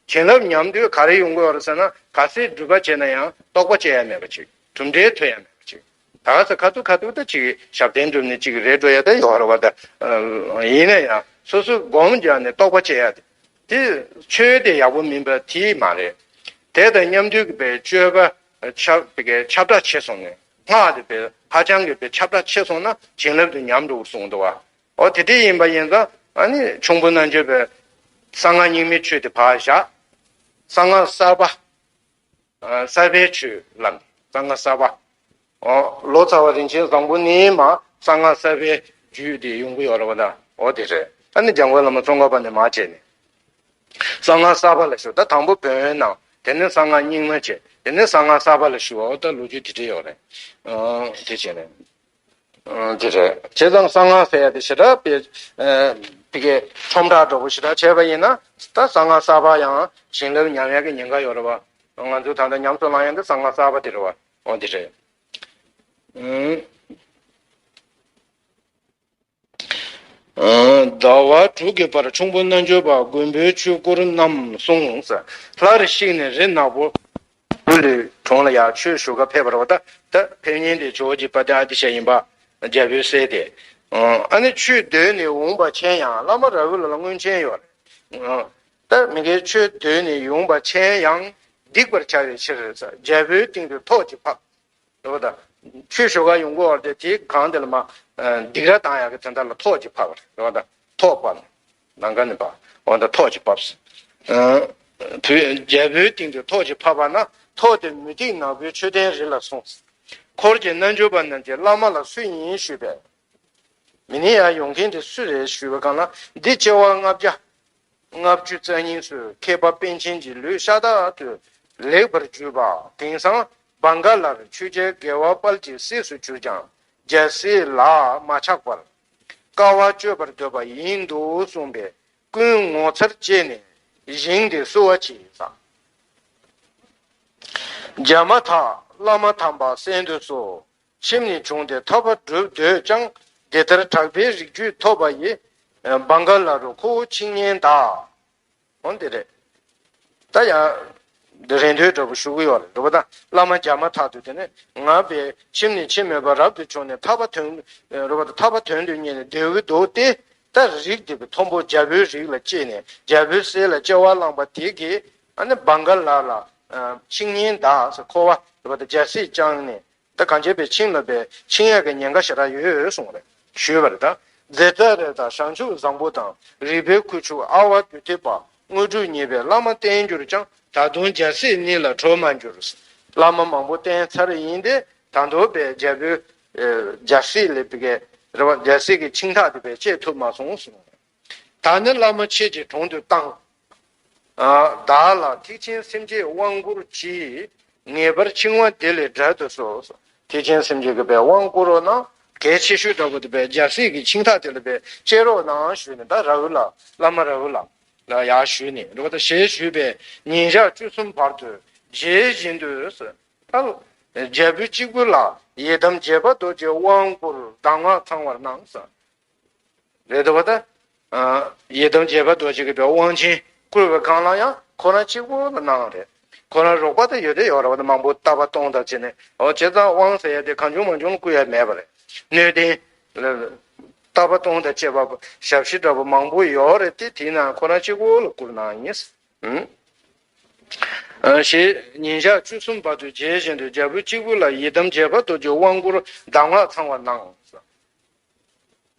བྱིན་རླབས་ཉམས་དུས་ག་རེ་ཡོང་གི་ཡོད་རེད་ཟེར་ན། ག་ཚད་སྒྲུབ་པ་བྱས་ན་ཡང་རྟོགས་པ་སྐྱེ་ཡ་མེད་པ་ཅིག་གྲུབ་འབྲས་ཐོན་ཡ་མེད་པ་ཅིག་ད་ག་ས་ཁ་ཐུག་ཁ་ཐུག་ད་ཅིག་ཞབས་བརྟན་སྒྲུབ་ནས་ཅིག་རེད་འགྲོ་ཡ་ད་ཡོད་རེད་བ། ད་ཡིན་ན་ཡང་སོ་སོ་སྒོམ་རྒྱག་ནས་རྟོགས་པ་སྐྱེ་ཡ་དེ་དེ་ཆོས་དེ་ཡག་པོ་མིན་པ་དེ་མ་རེད། དེ་དང་མཉམ་དུ་གི་པའི་སྤྱོད་པ་ཁྱབ་དེ་གའི་ཁྱབ་བསྒྲགས་ཆེ་སོང་ནས་སྔགས་དེ་པའི་ཧ་ཅང་གི་པའི་ཁྱབ་བསྒྲགས་ཆེ་སོང་ན་བྱིན་རླབས་དེ་ཉམས་འགྲོ་གསུངས་འདུག་བ། འོ་དེ་འདྲ་ཡིན་པ་ཡིན་ཙང་ཨ་ནི་ཁྱུང་པོ་རྣལ་འབྱོར་པས་གསང་སྔགས་རྙིང་མའི་ཆོས་དེ་ཕར་བཞག་གསང་སྔགས་གསར་པ། གསར་པའི་ཆོས་ལ་གསང་སྔགས་གསར་པ། འོ་ལོ་ཙཱ་བ་རིན་ཆེན་བཟང་པོ་ནས་མར་གསང་སྔགས་གསར་པའི་རྒྱུད་དེ་ཡོང་གི་ཡོད་རེད་བ། ད་འོ་དེ་རེད། ཨ་ནི་འཇམ་མགོན་བླ་མ་ཙོང་ཁ་པ་ནས་མར་བྱས་ནས་གསང་སྔགས་གསར་པ་ལ་ཞུགས། ད་དང་པོ་བོན་ནང་དེ་ནས་གསང་སྔགས་རྙིང་མ་བྱས། དེ་ནས་གསང་སྔགས་གསར་པ་ལ་ཞུགས་པ། འོ་ད་ལོ་རྒྱུས་དེ་འདྲ་ཡོད་རེད། ཨ་དེ་བྱས་ནས། ཨ་དེ་རེད། བྱས་ཙང་གསང་སྔགས་ཟེར་ཡ་དེ་ཞེ་དྲག་པའི་ཨ་དེ་གའི་ཁྲོམ་བསྒྲགས་འདྲ་པོ་ཞེ་དྲག་བྱས་པ་ཡིན་ན། ད་གསང་སྔགས་གསར་པ་ཡང་བྱིན་རླབས་ཉམས་ཡག་གི་ཉེན་ཁ་ཡོད་རེད་བ། ང་ཚོ་ད་ལྟ་ཉམས་སུ་བླང་ཡག་འདི་གསང་སྔགས་གསར་པ་དེ་རེད་བ། འོ་དེ་རེད། ཨུམ། ཟླ་བ་དྲུག་གི་བར་ཁྱུང་པོ་རྣལ་འབྱོར་པ་མགོན་པོའི་ཆོས་སྐོར་རྣམས་གསུངས། སླར་གཤེགས་ནས་རི་ནག་པོ་ལུ་ལུའི་གྲོང་ལ་ཡར་ཆོས་ཞུ་ག་ཕེབས་པ་རེད་བ། ད་ད་ཕེབས་མཁན་དེ་ཇོ་བོ་རྗེ་དཔལ་ལྡན་ཨ་ཏི་ཤ་ཡིན་པ། རྒྱལ་པོའི་སྲས་དེ། ཨ་ནི་ཆོས་འདོད་ནས་འོངས་པ་མཁྱེན་ཡང་བླ་མ་རཱ་ཧུ་ལ་ལ་མངོན་མཁྱེན་ཡོད་རེད། ད་མི་འགའི་ཆོས་འདོད་ནས་ཡོང་པ་མཁྱེན་ཡང་སྡིག་པར་བྱ་བའི་ཕྱིར། རྒྱལ་པོའི་སྟེང་དུ་ཐོག་ཅིག་ཕབ། རེད་བ། ད་ཆོས་ཞུ་ག་ཡོང་གི་ཡོད་རེད་དེ། དེའི་སྒང་དེ་ལ་མ་སྡིགས་ར་བཏང་ཡག་གི་དོན་དག་ལ་ཐོག་ཅིག་ཕབ་པ་རེད། རེད་བ། ད་ཐོག་ཕབ་ནས་ནམ་མཁའ་ནས་ཕབ། འོ་ད་ཐོག་ཅིག་ཕབ། བོད་རྒྱལ་པོའི་སྟེང་དུ་ཐོག་ཅིག་ཕབ་པ་ན། ཐོག་དེ་མུ་ཏིག་ནག་པོའི་མཆོད་རྟེན་རི་ལ་སོང་། འཁོར་གྱི་རྣལ་འབྱོར་པ་རྣམས་ཀྱིས་བླ་མ་ལ་སུ་ཡིན་ཞུས་པས། མི་ནི་ཡར་ཡོང་མཁན་དེ་སུ་རེད་ཞུས་པའི་སྒང་ལ། འདི་སྐྱེ་བ་ལྔ་བརྒྱ་ལྔ་བཅུ་རྩ་གཉིས་སུ་མཁས་པ་པཎ་ཆེན་གྱི་ལུས་ཤ་སྟག་ཏུ་ལེགས་པར་བརྒྱུད་པ། དེང་སང་བང་ག་ལར་ཆོས་རྒྱལ་དགེ་བ་དཔལ་གྱི་སྲས་སུ་གྱུར་ཀྱང་རྒྱལ་སྲིད་ལ་མ་ཆགས་པར་དཀའ་བ་སྤྱོད་པར་འདོད་པ་ཡིན་འདུག་གསུངས་པས། ཀུན་ངོ་མཚར་སྐྱེས་ནས་བཞེངས་ཏེ་བསུ་བ་བྱས་ཙང་། རྒྱ་མ་ཐག་བླ་མ་དམ་པ་གསན་དུ་གསོལ། ཁྱིམ་ནས་བྱུང་སྟེ་ཐར་པ་སྒྲུབ་འདོད་ཀྱང་། འདི་ལྟར་གྲགས་པའི་རིགས་རྒྱུད་ཐོབ་པ་ཡི། བང་ག་ལ་རུ་ཁོ་བོ་ཆིངས་ཉན་གདའ། འོ་འདི་རེད། ད་ཡང་འདི་རེ་འདོད་འདྲ་པོ་ཞུ་གི་ཡོད་རེད། རེད་པ། ད་བླ་མ་རྒྱ་མ་ཐག་ཏུ་དེ་ནས་ང་པའི་ཁྱིམ་ནས་ཁྱིམ་མེད་པར་རབ་ཏུ་བྱུང་ནས་ཐར་པ་དོན། རེད་པ། ད་ཐར་པ་དོན་དུ་གཉེར་ནས་སྡོད་ཀྱི་འདུག་སྟེ། ད་རིགས་དེ་གི་མཐོན་པོ་རྒྱལ་པོའི་རིགས་ལ་སྐྱེས་ནས་རྒྱལ་པོའི་སྲས་ལ་སྐྱེ་བ་བླངས་པ་དེ་གིས་ཨ་ནི་བང་ག་ལ་ལ་ཆིངས་ཉན་གདའ་ཟེར། འཁོར་བ་རེད་པ། ད་རྒྱལ་སྲིད་བསྐྱངས་ནས། ད་གང་བྱས་པའི་ཆིངས་ལ་པའི་ཆིངས་ཡག་གི་ཉེན་ཁ་ཞེ་དྲག་ཡོད་གསུངས་རེད། ཞུས་པ་རེད། ད་ཛེ་ཙ་རེ་དང་བྱང་ཆུབ་བཟང་པོ་དང་རིག་པའི་ཁུ་བྱུག་ཨ་ཝ་དུ་ཏི་པ་དངོས་གྲུབ་བརྙེས་པའི་བླ་མ་བསྟེན་གྱུར་ཀྱང་། ད་དུང་རྒྱལ་སྲིད་ཉིད་ལ་གྲོལ་མ་གྱུར། བླ་མ་མང་པོ་བསྟེན་ཚར་ཡིན་ཏེ། ད་དུང་པའི་རྒྱལ་པོའི་རྒྱལ་སྲིད་ལ་པའི་རེད་པ། རྒྱལ་སྲིད་ཀྱི་ཆིངས་ཐག་དེ་པའི་བཅད་ཐུབ་མ་སོང་གསུངས། ད་ནི་བླ་མ་ཁྱེད་ཀྱི་དྲུང་དུ་བཏང་། བདག་ལ་ཐེག་ཆེན་སེམས་བསྐྱེད་དབང་བསྐུར་གྱིས། ངེས་པར་འཆིང་བ་འདི་ལས་བསྒྲལ་དུ་གསོལ། ཐེག་ཆེན་སེམས་བསྐྱེད་ཀྱི་པའི་དབང་བསྐུར་རོགས་གནང་། གལ་ཆེ་ཤོས་འདྲ་པོ་དེ་པའི་རྒྱལ་སྲིད་ཀྱི་ཆིངས་ཐག་དེ་ལ་པའི་བཅད་རོགས་གནང་ཞུས་ནས། ད་རཱ་ཧུ་ལ། བླ་མ་རཱ་ཧུ་ལ་ལ་ཡར་ཞུས་ནས། རེད་པ། ད་ཞེས་ཞུས་པས་ཉིན་ཞག་བཅུ་གསུམ་བར་དུ་རྗེས་བཞིན་དུ་ཟེར། ད་རྒྱལ་པོ་གཅིག་པུ་ལ་ཡི་དམ་དགྱེས་པ་རྡོ་རྗེའི་དབང་བསྐུར་གདམས་ངག་ཚང་བར་གནང་ཟེར། རེད་འདུག་པ། ད་ཡི་དམ་དགྱེས་པ་རྡོ་རྗེ་གི་པའི་དབང་ཆེན་བསྐུར་བའི་སྒང་ལ་ཡང་ཁོ་རང་གཅིག་པུ་ལ་གནང་རེད། ཁོ་རང་རོགས་པ་ད་ཡོད་དེ་ཡོད་རེད་པ། ད་མང་པོ་བཏབ་པ་གཏོང་ད་བྱས་ནས། འོ་བྱས་ཙང་དབང་ཟེར་ཡ་དེ་གང་བྱུང་མང་བྱུང་ལ་བསྐུར་ཡ་མེད་པ་རེད། སྣོད་ལྡན་ལ་བཏབ་པ་གཏོང་ད་བྱས་པ་ཞབས་ཕྱི་འདྲ་པོ་མང་པོ་ཡོད་རེད་དེ། དེའི་ནང་ཁོ་རང་གཅིག་པུ་ལ་བསྐུར་གནང་ཡིན། ཨ་ཞེས་ཉིན་ཞག་བཅུ་གསུམ་བར་དུ་རྗེས་བཞིན་དུ་རྒྱལ་པོ་གཅིག་པུ་ལ་ཡི་དམ་དགྱེས་པ་རྡོ་རྗེའི་དབང་བསྐུར་གདམས་ངག་ཚང་བར་གནང་།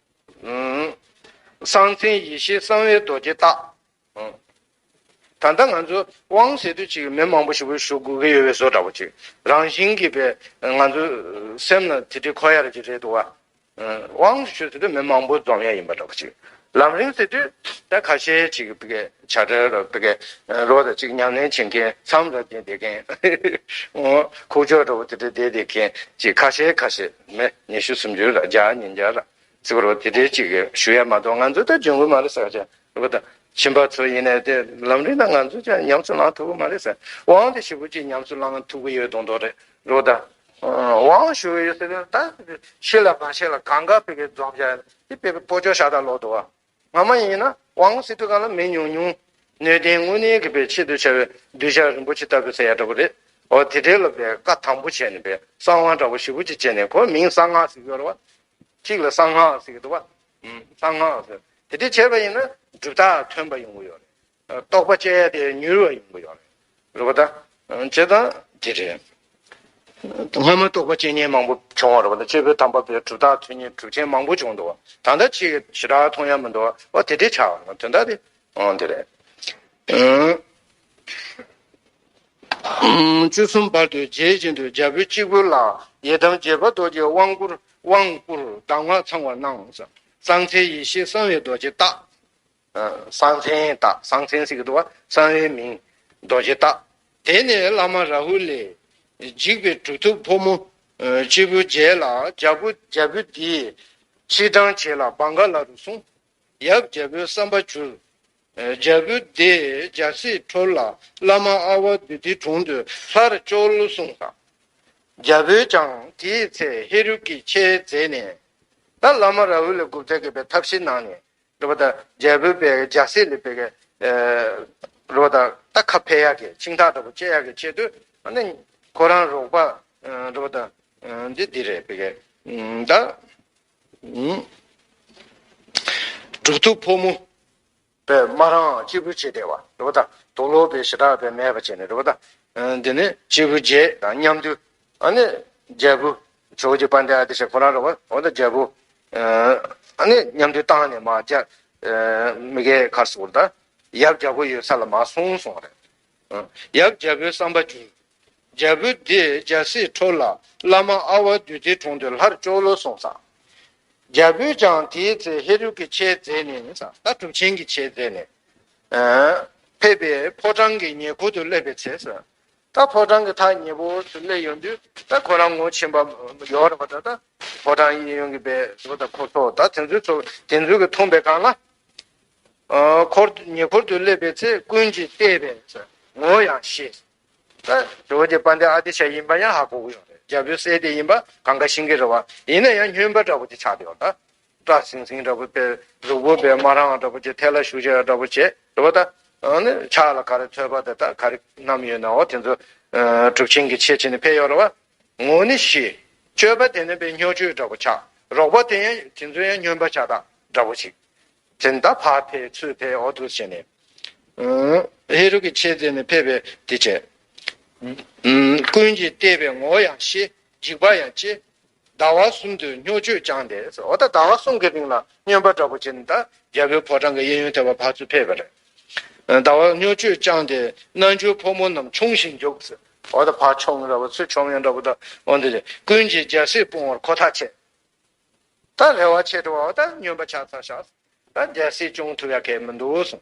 གསང་མཚན་ཡེ་ཤེས་གསང་བའི་རྡོ་རྗེ་བརྟག། ད་ལྟ་ང་ཚོ་དབང་ཟེར་དུས་ཅིག་མི་མང་པོ་ཞིག་པོ་ཞུ་དགོས་ཀྱི་ཡོད་པའི་བཟོ་འདྲ་པོ་ཅིག་རང་བཞིན་གྱིས་པའི་ང་ཚོ་སེམས་ལ་དེ་འདྲའི་འཁོར་ཡ་རེ་ཅིག་རེད་འདུག་བ། དབང་ཞུ་ཟེར་དུས་མི་མང་པོ་འཛོམས་ཡ་ཡིན་པ་འདྲ་པོ་ཅིག་ལམ་རིམ་ཟེར་དུས་ད་ཁ་ཤས་ཅིག་བི་གའི་བྱ་བྲལ་རོ་བི་གའི་རོ་ད་ཅིག་ཉམས་ལེན་བྱེད་མཁན་མཚམས་ར་བསྡད་བསྡད་མཁན་ཁུག་ཀྱོག་འདྲ་བོ་དེ་འདྲ་བསྡད་བསྡད་མཁན་ཅིག་ཁ་ཤས་ཁ་ཤས་མེད། ཉི་ཤུ་སུམ་ཅུ་ར་བརྒྱ་ཉིས་བརྒྱ་ར་ཟེར་བ་རོ་དེ་འདྲའི་ཅིག་ཞུ་ཡ་མ་གཏོགས་ང་ཚོ་ད་འཇོན་གི་མ་རེད་ཟེར་བྱས་རོ་ད་ཁྱིམ་པ་ཚོ་ཡིན་ནའི་དེ་ལམ་རིམ་ད་ང་ཚོ་ཅང་ཉམས་སུ་བླང་ཐུབ་གི་མ་རེད་ཟེར། དབང་དེ་ཞེ་པོ་ཅིག་ཉམས་སུ་བླང་ཐུབ་གི་ཡོད་མདོག་མདོག་རེད་རོ་ད། དབང་ཞུ་གི་ཡོད་ཟེར་ད་ཤི་ལ་མ་ཤི་ལ་གང་ག་བི་གའི་འཛོམས་བྱས་དེ་བི་གའི་སྤོ་ཅོག་ཤ་སྟག་ལོག་འདུག་བ། སྔ་མ་ཡིན་ན་དབང་ཟེར་དུས་གང་ལ་མི་ཉུང་ཉུང་སྣོད་ལྡན་དངོས་གནས་ཀྱི་བའི་ཆེད་དུ་བྱ་བའི་གདུལ་བྱ་རིན་པོ་ཆེ་ལྟ་བུ་ཟེར་ཡ་འདྲ་པོ་རེད། འོ་དེ་འདྲའི་ལ་བའི་བཀའ་དམ་པོ་བྱས་ནས་བའི་གསང་བ་འདྲ་པོ་ཞེ་པོ་ཅིག་བྱས་ནས་ཁོ་མིང་གསང་སྔགས་ཟེར་གྱི་ཡོད་རེད་བ། གཅིག་ལ་གསང་སྔགས་ཟེར་གྱི་འདུག་བ། ཨུམ། གསང་སྔགས་ཟེར། དེ་འདྲ་བྱས་པ་ཡིན་ན་གྲུབ་རྟགས་ཐོན་པ་ཡོང་གི་ཡོད་རེད། རྟོགས་པ་སྐྱེ་ཡ་དེ་མྱུར་བ་ཡོང་གི་ཡོད་རེད། རེད་པ་ད། བྱས་ཙང་དེ་རེད། སྔོན་མ་རྟོགས་པ་སྐྱེ་མཁན་མང་པོ་བྱུང་བ་རེད་པ་ད། སྤྱོད་པའི་དམ་པ་པའི་གྲུབ་རྟགས་ཐོན་མཁན་གྲུབ་ཆེན་མང་པོ་བྱུང་འདུག་བ། ད་ལྟ་ཅིག་ཞེ་དྲག་མཐོང་ཡ་མི་འདུག་བ། འོ་དེ་འདྲའི་ཆགས་པ་དོན་དག་དེ། འོ་དེ་རེད། བཅུ་གསུམ་བར་དུ་རྗེད་བཞིན་དུ་རྒྱལ་པོའི་གཅིག་པུ་ལ་ཡི་དམ་རྗེ་དཔལ་རྡོ་རྗེ་དབང་བསྐུར་དབང་བསྐུར་གདམས་ངག་ཚང་བར་གནང་། གསང་མཚན་ཡེ་ཤེས་གསང་བའི་རྡོ་རྗེ་བཏགས། གསང་མཚན་བཏགས། གསང་མཚན་ཟེར་གྱི་འདུག་བ། གསང་བའི་མིང་རྡོ་རྗེ་བཏགས། དེ་ནས་བླ་མ་རཱ་ཧུ་ལས་འཇིགས་པའི་གྲུབ་ཐོབ་ཕོ་མོ་སྐྱེས་བུ་བརྒྱད་ལ་རྒྱལ་པོ་རྒྱལ་པོ་འདིས་ཕྱིར་འབྲང་བྱེད་ལ་བང་ག་ལ་རུ་གསུངས། ཡབ་རྒྱལ་པོའི་བསམ་པ་འགྱུར། རྒྱལ་པོ་དེས་རྒྱལ་སྲིད་འཕྲོག་ལ་བླ་མ་ཨ་ཝ་དུ་ཏའི་དྲུང་དུ་སླར་བཅོལ་གསུངས་ས། རྒྱལ་པོས་ཀྱང་དེའི་ཚེ་ཧེ་རུ་ཀའི་ཆས་མཛད་ནས། ད་བླ་མ་རཱ་ཧུ་ལས་འགོ་བཙུགས་ཀྱི་བའི་ཐབས་ཤེས་གནང་ནས། རེད་པ་ད། རྒྱལ་པོའི་བའི་རྒྱལ་སྲིད་ལས་བའི་གི་རེད་པ་ད། ད་ཁ་འཕེལ་ཡག་གི་ཆིངས་ཐག་འདྲ་པོ་བཅད་ཡག་གི་ཆེད་དུ་ཨ་ནི་ཁོ་རང་རོགས་པ་རེད་པ་ད། འདི་འདི་རེད་བའི་གི་ད། གྲུབ་ཐོབ་ཕོ་མོ་བའི་མ་རང་གཅིག་པུ་བྱས་བསྡད་པ་རེད་པ་ད། དུག་ལོག་པའི་ཞེ་དྲག་པའི་མེད་པ་བྱས་ནས་རེད་པ་ད། འདི་ནི་གཅིག་པུ་བྱས་དང་མཉམ་དུ་ཨ་ནི་རྒྱལ་པོ་ཇོ་བོ་རྗེ་དཔལ་ལྡན་ཨ་ཏི་ཤ་ཁོ་རང་རེད་པ། འོ་ད་རྒྱལ་པོ་ཨ་ནི་མཉམ་དུ་བཏང་ནས་མ་རྒྱ་མི་དགེ་ཁར་སོང་ད། ཡབ་རྒྱལ་པོ་ཡོད་ས་ལ་མ་སོང་སོང་རེད། ཡབ་རྒྱལ་པོའི་བསམ་པ་འགྱུར། རྒྱལ་པོ་དེས་རྒྱལ་སྲིད་འཕྲོག་ལ་བླ་མ་ཨ་ཝ་དུ་ཏའི་དྲུང་དུ་སླར་བཅོལ་ལོ་གསུངས་ས། རྒྱལ་པོས་ཀྱང་དེའི་ཚེ་ཧེ་རུ་ཀའི་ཆས་མཛད་ནས་ས་ད་གྲུབ་ཆེན་གྱི་ཆས་མཛད་ནས། ཕེབས་པའི་ཕོ་བྲང་གི་ཉེ་འཁོར་དུ་སླེབས་པའི་ཚེ་ས། ད་ཕོ་བྲང་གི་ཐག་ཉེ་པོ་དུ་སླེབས་ཡོང་དུས་ད་ཁོ་རང་ངོ་ཆེན་པོ་ཡོད་རེད་པ། ད་ད་ཕོ་བྲང་གཡས་གཡོན་གྱི་པའི་ད་ཁོ་ཚོ་ད་དེ་ཚོའི་ཚོ་དེ་ཚོའི་གི་མཐོང་པའི་སྒང་ལ། འཁོར་ཉེ་འཁོར་དུ་སླེབས་པའི་ཚེ་ཀུན་གྱིས་བལྟས་པས་ངོ་ཡང་ཤེས། ད་ཇོ་བོ་རྗེ་དཔལ་ལྡན་ཨ་ཏི་ཤ་ཡིན་པ་ཡང་ཧ་གོ་གི་ཡོད་རེད། རྒྱལ་པོའི་སྲས་དེ་ཡིན་པ་གང་ག་ཤེས་ཀྱི་རེད་པ། ཡིན་ན་ཡང་སྨྱོན་པ་འདྲ་པོ་དེ་ཆགས་བསྡད་ཡོད་ད། སྐྲ་སིང་སིང་འདྲ་པོ་པའི་གཟུགས་པོ་པའི་མ་རང་འདྲ་པོ་བྱས་ཐལ་བ་བྱུགས་བྱས་འདྲ་པོ་བྱས་རེད་པ་ད། ཨ་ནི་ཕྱག་ལ་ག་རེ་ཐོད་པ་དེ་ད་ག་རེ་བསྣམས་ཡོད་ན་འོ་དེ་ཚོ་གྲུབ་ཆེན་གྱི་ཆས་བྱས་ནས་ཕེབས་ཡོད་རེད་པ། ངོ་ནི་ཤེས། སྤྱོད་པ་དེ་ནི་པའི་སྨྱོ་སྤྱོད་འདྲ་པོ་ཆགས། རོགས་པ་དེ་ཡང་དེ་ཚོ་ཡང་སྨྱོན་པ་ཆགས་ད་འདྲ་པོ་ཞིག་དེ་ནི་ད་ཕར་ཕེབས་ཚུར་ཕེབས་འོ་འདུག་བྱས་ནས། ཧེ་རུ་ཀའི་ཆས་མཛད་ནས་ཕེབས་པའི་དེ་བྱས། ཀུན་གྱིས་བལྟས་པས་ངོ་ཡང་ཤེས། འཇིགས་པ་ཡང་སྐྱེས། ཟླ་བ་གསུམ་དུ་སྨྱོ་སྤྱོད་བསྐྱངས་ཏེ། འོ་ད་ཟླ་བ་གསུམ་གྱི་རིང་ལ་སྨྱོན་པ་འདྲ་པོ་བྱས་ནས་ད་རྒྱལ་པོའི་ཕོ་བྲང་གི་གཡས་གཡོན་དེ་བ་ཕར་ཚུར་ཕེབས་པ་རེད། ཟླ་བ་སྨྱོ་སྤྱོད་བསྐྱངས་ཏེ་རྣལ་འབྱོར་ཕོ་མོ་རྣམས་མཆོང་ཞིང་རྒྱུག་ཟེར། འོ་ད་ཕར་མཆོང་འདྲ་པོ་ཚུར་མཆོང་ཡང་འདྲ་པོ་ད་འོ་འདི་རེད། ཀུན་གྱིས་རྒྱལ་སྲིད་སྤོང་བར་ཁོ་ཐག་ཆོད། ད་རེ་བ་ཆེ་འགྲོ་བ་ད་སྨྱོན་པ་ཆགས་ཚར་ཤག་ད་རྒྱལ་སྲིད་སྐྱོང་ཐུབ་ཡ་གལ་མི་འདུག་གསུངས།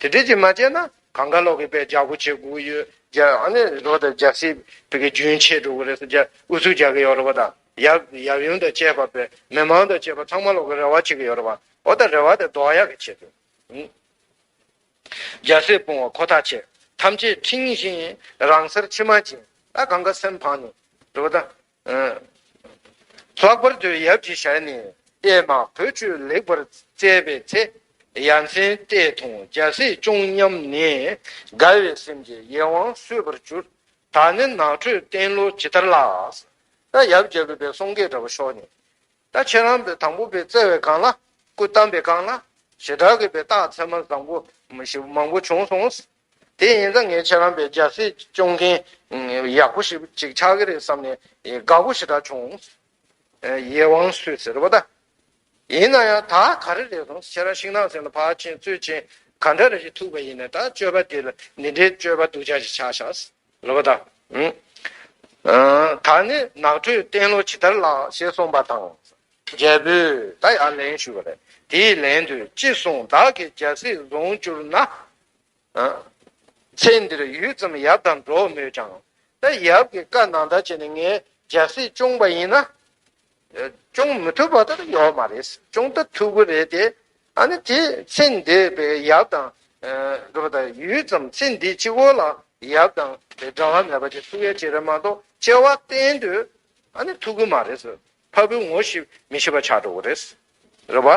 དེ་འདྲས་ཅིག་མ་བྱས་ན་གང་ག་ལོག་གི་པའི་རྒྱལ་པོ་བྱེད་དགོས་ཡོད་རྒྱ་ཨ་ནི་རོ་ད་རྒྱལ་སྲིད་བི་གི་རྒྱུན་ཆད་འགྲོ་གི་རེད་ཟེར་རྒྱ་ཨུ་ཚུགས་རྒྱག་གི་ཡོད་རེད་པ། ད་ཡབ་ཡབ་ཡུམ་དང་བཅས་པ་པའི་མི་མང་དང་བཅས་པ་ཚང་མ་ལོག་གི་རེ་བ་བྱེད་ཀྱི་ཡོད་རེད་པ། འོ་ད་རེ་བ་དེ་ལྡོག་ཡ་གི་ཆེད་དུ། རྒྱལ་སྲིད་སྤོང་བ་ཁོ་ཐག་ཆོད། ཐམས་ཅད་ཁྲིམས་བཞིན་རང་སར་མཆི་མ་བྱིན། ད་གང་ག་སེམས་ཕངས་ནས་རེད་པ་ད། ལྷག་པར་དུ་ཡབ་ཀྱི་ཞལ་ནས་ཨེ་མ་བུ་ཁྱོད་ལེགས་པར་བཙས་པའི་ཚེ། ཡ་མཚན་ལྟས་མཐོང་རྒྱལ་སྲིད་སྐྱོང་སྙམ་ནས། དགའ་བའི་སེམས་ཀྱིས་ཡིད་དབང་སོས་པར་གྱུར། ད་ནི་ནགས་ཁྲོད་སྟོན་ལོ་ཇི་ལྟར་ལགས། ད་ཡབ་རྒྱལ་པོས་པའི་གསུང་སྐད་འདྲ་པོ་ཤོར་ནས། ད་ཁྱེད་རང་པའི་དང་པོ་པའི་བཙས་པའི་སྒང་ལ་སྐུ་བལྟམས་པའི་སྒང་ལ་ཞེ་དྲག་གི་པའི་རྟགས་མཚན་མ་བཟང་པོ་མང་པོ་བྱུང་སོང་། དེ་ཡིན་ཙང་ངས་ཁྱེད་རང་པའི་རྒྱལ་སྲིད་སྐྱོང་མཁན་ཡག་པོ་ཞིག་ཅིག་ཆགས་ཀྱི་རེད་བསམ་ནས་དགའ་པོ་ཞེ་དྲག་བྱུང་། ཡིད་དབང་སོས་ཟེར་བ་ད། ཡིན་ན་ཡང་ད་ག་རེ་རེད་སོང་ཁྱེད་རང་ཤིང་ནགས་ཟེར་ལ་ཕར་ཕྱིན་ཚུར་ཕྱིན་ག་འདྲ་རེ་ཞིག་ཐུག་པ་ཡིན་ན་ད་སྤྱོད་པ་དེ་ལ་འདི་འདྲའི་སྤྱོད་པ་སྡུག་ཅག་ཞིག་ཆགས་ཤག་ལབ་པ་ད། ད་ནི་ནགས་ཁྲོད་སྟོན་ལོ་ཇི་ལྟར་ལགས་ཞེས་གསུངས་པ་དང་། རྒྱལ་པོས་ད་ཡར་ལན་ཞུས་པ་རེད། དེའི་ལན་དུ་ཅི་གསུངས། བདག་གིས་རྒྱལ་སྲིད་བཟུང་གྱུར་ན། ཨ། ཚེ་འདིར་ཡུད་ཙམ་ཡབ་དང་འགྲོགས་མོད་ཀྱང་། ད་ཡབ་ཀྱི་བཀའ་ནང་ལྟར་བྱས་ནས་ངས་རྒྱལ་སྲིད་སྐྱོང་པ་ཡིན་ན། སྐྱོང་མི་ཐུབ་པ་ད་ཡོད་མ་རེད། སྐྱོང་ད་ཐུབ་ཀྱི་རེད་དེ། ཨ་ནི་དེ་ཚེ་འདས་པའི་ཡབ་དང་། རེད་པ། ད་ཡུད་ཙམ་ཚེ་འདི་ཕྱི་བོ་ལ་ཡབ་དང་འབྲལ་བ་མེད་པ་ཅིག་ཐུབ་ཡ་ཅིག་རེད་མ་གཏོགས། སྐྱེ་བ་གཏན་དུ་ཨ་ནི་ཐུབ་ཀྱི་མ་རེད་ཟེར། འཕགས་པའི་ངོ་ཤེས་མི་ཤེས་པ་ཆགས་འགྲོ་གི་རེད། རེད་པ།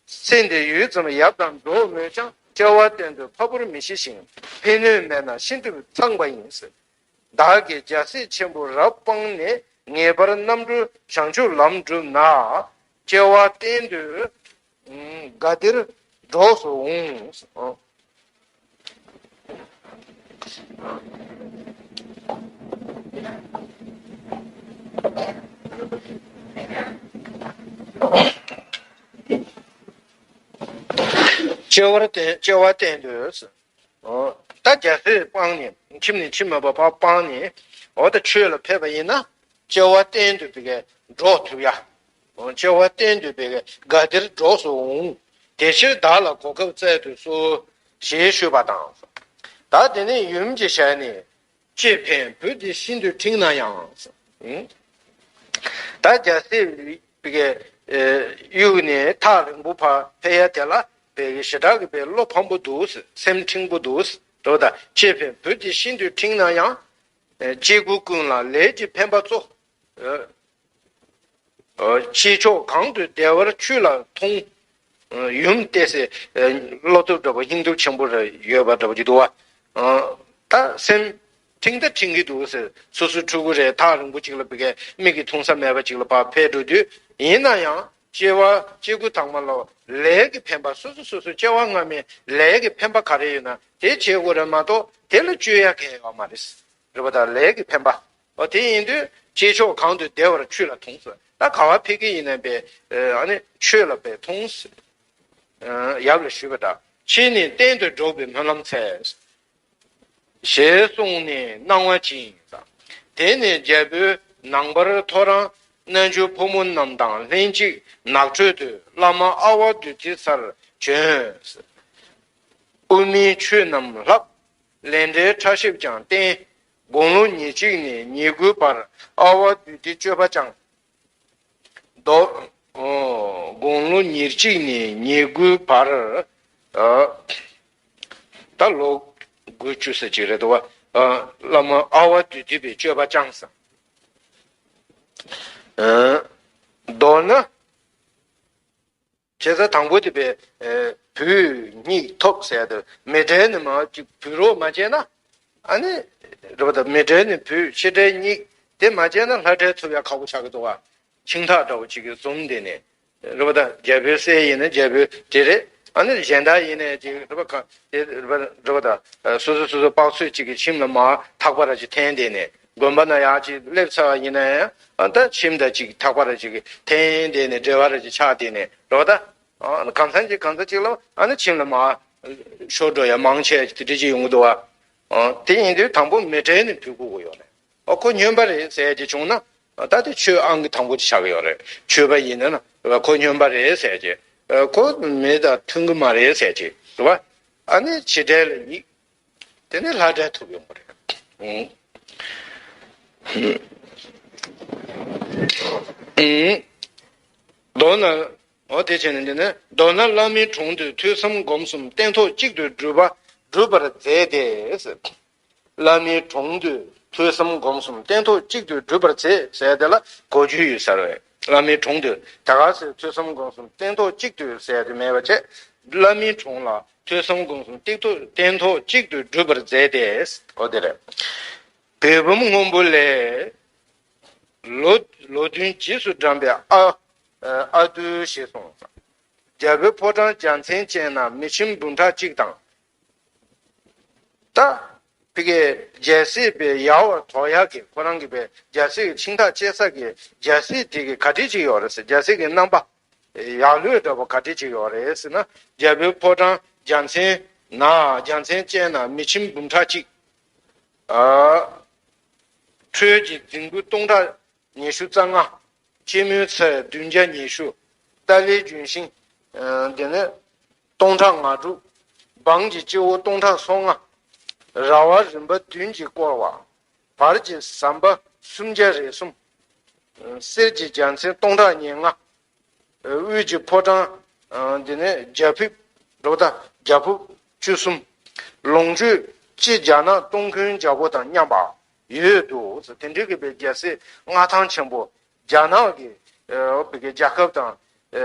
ཚེ་འདིར་ཡུད་ཙམ་ཡབ་དང་འགྲོགས་མོད་ཀྱང་། སྐྱེ་བ་གཏན་དུ་འཕགས་པོར་མི་ཤེས་ཤིང་། ཕན་གནོད་མེད་ན་ཤིན་ཏུ་ཚངས་པ་ཡིན། བདག་གིས་རྒྱལ་སྲིད་ཆེན་པོ་རབ་སྤངས་ནས། ངེས་པར་རྣམ་གྲོལ་བྱང་ཆུབ་ལམ་བསྒྲུབ་ན། སྐྱེ་བ་གཏན་དུ་དགའ་བདེར་འགྲོགས་སུ་འོང་། སྐྱེ་བར་བརྟེན། སྐྱེ་བ་གཏན་དུ། ཨོ། ད་རྒྱལ་སྲིད་སྤངས་ནས། ཁྱིམ་ནས་ཁྱིམ་མེད་པ་ཕར་སྤངས་ནས། འོ་ད་ཆོས་ལ་ཕེབས་པ་ཡིན་ན། སྐྱེ་བ་གཏན་དུ་བི་གའི་འགྲོགས་ཐུབ་ཡ། ཨོ། སྐྱེ་བ་གཏན་དུ་བི་གའི་དགའ་བདེར་འགྲོགས་སུ་འོང་། དེ་ཕྱིར་བདག་ལ་གོ་སྐབས་བསྩལ་དུ་གསོལ། ཞེས་ཞུས་པ་དང་། ད་དེ་ནས་ཡུམ་གྱི་ཞལ་ནས། ཅི་ཕན་བུ་འདི་ཤིན་ཏུ་ཕྲེང་ན་ཡང་། ཨང་། ད་རྒྱལ་སྲིད་བི་གའི་གཡུག་ནས་ཐག་རིང་པོ་ཕར་ཕེབས་ཡ་དེ་ལ་བི་གའི་ཞེ་དྲག་གི་བི་བློ་ཕམ་པོ་འདུག། སེམས་ཕྲེང་པོ་འདུག། འགྲོ་ད་ཅི་ཕན་བུ་འདི་ཤིན་ཏུ་ཕྲེང་ན་ཡང་། སྐྱེ་དགུ་ཀུན་ལ་ལས་ཀྱི་ཕན་པ་གཙོ། སྐྱེས་མཆོག་གང་དུ་བདེ་བར་མཆོད་ལ་ཐོངས། ཡུམ་བསྟེན་སའི་བློ་སྟོབས་འདྲ་པོ་སྙིང་སྟོབས་ཆེན་པོ་རེ་ཡོད་པ་འདྲ་པོ་ཅིག་འདུག་བ། ད་སེམས་ཕྲེང་ད་ཕྲེང་གི་འདུག་ཟེར། སོ་སོའི་ཕྲུ་གུ་རེ་ཐག་རིང་པོ་ཅིག་ལ་བི་གའི་མིག་གིས་མཐོང་ས་མེད་པ་ཅིག་ལ་ཕར་ཕེབས་འགྲོ་དུས། ཡིན་ན་ཡང་སྐྱེ་བ་སྐྱེ་དགུ་དང་པོ་ལ་ལས་ཀྱི་ཕན་པ། སོ་སོ་སོ་སོ་སྐྱེ་བ་སྔ་མའི་ལས་ཀྱི་ཕན་པ་ག་རེ་ཡོད་ན་དེ་བྱེད་དགོས་རེད་མ་གཏོགས། དེ་ལ་སྤྱོད་ཡ་གང་ཡང་ཡོད་མ་རེད། རེད་པ། ད་ལས་ཀྱི་ཕན་པ། འོ། དེ་ཡིན་དུས་སྐྱེས་མཆོག་གང་དུ་བདེ་བར་མཆོད་ལ་ཐོངས་ཟེར། ད་ག་བ་ཕེབས་ཀྱི་ཡིན་ན་བི། ཨ་ནི་མཆོད་ལ་བི་ཐོངས་ཟེར། ཡབ་ལ་ཞུས་པ་དང་། ཕྱིས་ནི་གཏན་དུ་འགྲོགས་པའི་སྨོན་ལམ་འཚལ། ཞེས་གསུངས་ནས་གནང་བ་ཅི་ཡིན་ཟེར། དེ་ནས་རྒྱལ་པོས་ནངས་པར་ཐོ་རངས་རྣལ་འབྱོར་ཕོ་མོ་རྣམས་དང་ལྷན་ཅིག་ནགས་ཁྲོད་དུ་བླ་མ་ཨ་ཝ་དྷཱུ་ཏིའི་སར་བྱོན། དབུ་མའི་ཆོས་རྣམས་བསླབ། ལས་འབྲས་ཕྲ་ཞིབ་ཀྱང་བསྟན། དགུང་ལོ་ཉེར་གཅིག་ནས་ཉེར་དགུའི་བར་ཨ་ཝ་དྷཱུ་ཏིའི་སྤྱོད་པ་བསྐྱངས། མདོ། ཨོ། དགུང་ལོ་ཉེར་གཅིག་ནས་ཉེར་དགུའི་བར། ཨ། ད་ལོ་དགུ་བཅུ་ཟེར་ཅིག་རེད་འདུག་བ། ཨ། བླ་མ་ཨ་ཝ་དྷཱུ་ཏི་པའི་སྤྱོད་པ་བསྐྱངས་ཟེར། ཨ། མདོར་ན། བྱས་ཙང་དང་པོ་དེ་བས། ཨེ། བུ་གཉིས་ཐོབ་ཟེར་ཡ་དེ། མི་འབྲལ་ནས་མ་ཅིག་བུ་རོགས་མ་བྱས་ན། ཨ་ནི། རེད་པ། ད་མི་འབྲལ་ནས་བུ་ཕྱི་འབྲེལ་གཉིས་དེ་མ་བྱས་ན་ལྷ་འབྲེལ་ཐུབ་ཡ་ཁག་པོ་ཆགས་ཀྱི་འདུག་བ། ཁྱིམ་ཐག་འདྲ་བོ་ཅིག་གིས་འཛོམས་དེ་ནས། རེད་པ། ད་རྒྱལ་པོའི་སྲས་ཡིན་ན་རྒྱལ་པོའི་དེ་རེད། ཨ་ནི་གཞན་དག་ཡིན་ནའི་ཅིག་རེད་པ། ག་དེ་རེད་པ། རེད་པ། ད་སོ་སོ་སོ་སོ་དཔག་ཚོད་ཅིག་གི་ཁྱིམ་ལ་མར་ཐག་པ་ར་ཅིག་འཐེན་དེ་ནས། དགོན་པ་ན་ཡར་ཅིག་སླེབས་ཚར་བ་ཡིན་ན་ཡང་། ཨ། ད་ཁྱིམ་དང་ཅིག་ཐག་པ་ར་ཅིག་འཐེན་དེ་ནས་འབྲེལ་བ་ར་ཅིག་ཆགས་དེ་ནས། རེད་པ། ད། ཨ། གང་ཚང་ཅིག་གང་ཚང་ཅིག་ལ། ཨ་ནི་ཁྱིམ་ལ་མར་ཤོར་འགྲོ་ཡ་མང་ཆེ་དེ་འདྲ་ཅིག་ཡོང་གི་འདུག་བ། ཨ། དེ་ཡིན་དུས་དང་པོ་མི་འབྲལ་ནས་བུ་དགོས་ཀྱི་ཡོད་རེད། ཨ། ཁོ་སྨྱོན་པ་རེད་ཟེར་གྱི་བྱུང་ན། ད་དེ་ཆོས་ཨང་ཀི་དང་པོ་དེ་ཆགས་ཀྱི་ཡོད་རེད། ཆོས་པ་ཡིན་ན་ན་ཁོ་སྨྱོན་པ་རེད་ཟེར་གྱི། ཨ། ཁོ་མི་དང་མཐུན་གྱི་མ་རེད་ཟེར་གྱི་རེད་པ། ཨ་ནི་ཕྱི་འབྲེལ་ལ་གཉིས། དེ་ནས་ལྷ་འབྲེལ་ཐུབ་ཡོང་གི་རེད། ཨང་། ཨང་། མདོར་ན། འོ། དེ་བྱས་ནས་འདི་ནས། མདོར་ན་བླ་མའི་དྲུང་དུ་ཐོས་བསམ་སྒོམ་གསུམ་སྟན་ཐོག་གཅིག་ཏུ་སྒྲུབ་པ། སྒྲུབ་པར་མཛད་དེ། བླ་མའི་དྲུང་དུ་ཐོས་བསམ་སྒོམ་གསུམ་སྟན་ཐོག་གཅིག་ཏུ་སྒྲུབ་པར་མཛད་ཟེར་དེ་ལ་གོ་རྒྱུ་ཡོད་ས་རེད། བླ་མའི་དྲུང་དུ། ད་ག་སེ་ཐོས་བསམ་སྒོམ་གསུམ་སྟན་ཐོག་གཅིག་ཏུ་ཟེར་དེ་མེད་པ་བྱས། བླ་མའི་དྲུང་ལ་ཐོས་བསམ་སྒོམ་གསུམ་སྟན་ཐོག་སྟན་ཐོག་གཅིག་ཏུ་སྒྲུབ་པར་མཛད་དེ། འོ་དེ་རེད། བོད་འབུམ་སྔོན་པོ་ལས། ལོ། ལོ་བདུན་རྗེས་སུ་འབྲངས་པའི་ཨ། ཨ་བདུད་ཞེས་གསུངས། རྒྱལ་པོའི་ཕོ་བྲང་རྒྱལ་མཚན་ཅན་ན་མི་ཁྱིམ་འབུམ་ཕྲག་གཅིག་དང་། ད་ཕ་གིའི་རྒྱལ་སྲིད་པའི་ཡལ་བར་དོར་ཡག་གི། ཁོ་རང་གི་པའི་རྒྱལ་སྲིད་ཀྱི་འཆིང་ཐག་བཅད་ས་གི་རྒྱལ་སྲིད་དེ་གི་ག་འདྲ་ཅིག་ཡོད་རེད་ཟེར། རྒྱལ་སྲིད་ཀྱི་རྣམ་པ་ཡག་ལོས་འདྲ་པོ་ག་འདྲ་ཅིག་ཡོད་རེད་ཟེར་ན། རྒྱལ་པོའི་ཕོ་བྲང་རྒྱལ་མཚན་ན། རྒྱལ་མཚན་ཅན་ན་མི་ཁྱིམ་འབུམ་ཕྲག་གཅིག། ཨ། ཁྲོད་ཀྱི་རྫིང་བུ་སྟོང་ཕྲག་ཉི་ཤུ་རྩ་ལྔ། སྐྱེད་མོས་ཚལ་བདུན་བརྒྱ་ཉི་ཤུ། ཏཱ་ལའི་ལྗོན་ཤིང་། ཨ། དེ་ནས་སྟོང་ཕྲག་ལྔ་དྲུག། སྦྲང་གི་སྤྱི་བོ་སྟོང་ཕྲག་སོ་ལྔ། ར་བ་རིམ་པ་བདུན་གྱིས་བསྐོར་བ། བར་གྱི་ཟམ་པ་སུམ་བརྒྱ་རེ་གསུམ། གསེར་གྱི་རྒྱལ་མཚན་སྟོང་ཕྲག་ཉེར་ལྔ། དབུས་ཀྱི་ཕོ་བྲང་། ཨ། དེ་ནས་རྒྱ་ཕིབས། རོ་ད་རྒྱ་ཕིབས་བཅུ་གསུམ། ལོངས་སྤྱོད་སྤྱི་རྒྱ་ནག་སྟོང་ཁུན་རྒྱལ་པོ་དང་མཉམ་པ་ཡོད་དོ། དེ་འདྲའི་གི་པའི་རྒྱལ་སྲིད་མངའ་ཐང་ཆེན་པོ། རྒྱ་ནག་གི། ཨ། བོད་ཀྱི་རྒྱལ་ཁབ་དང་། ཨ།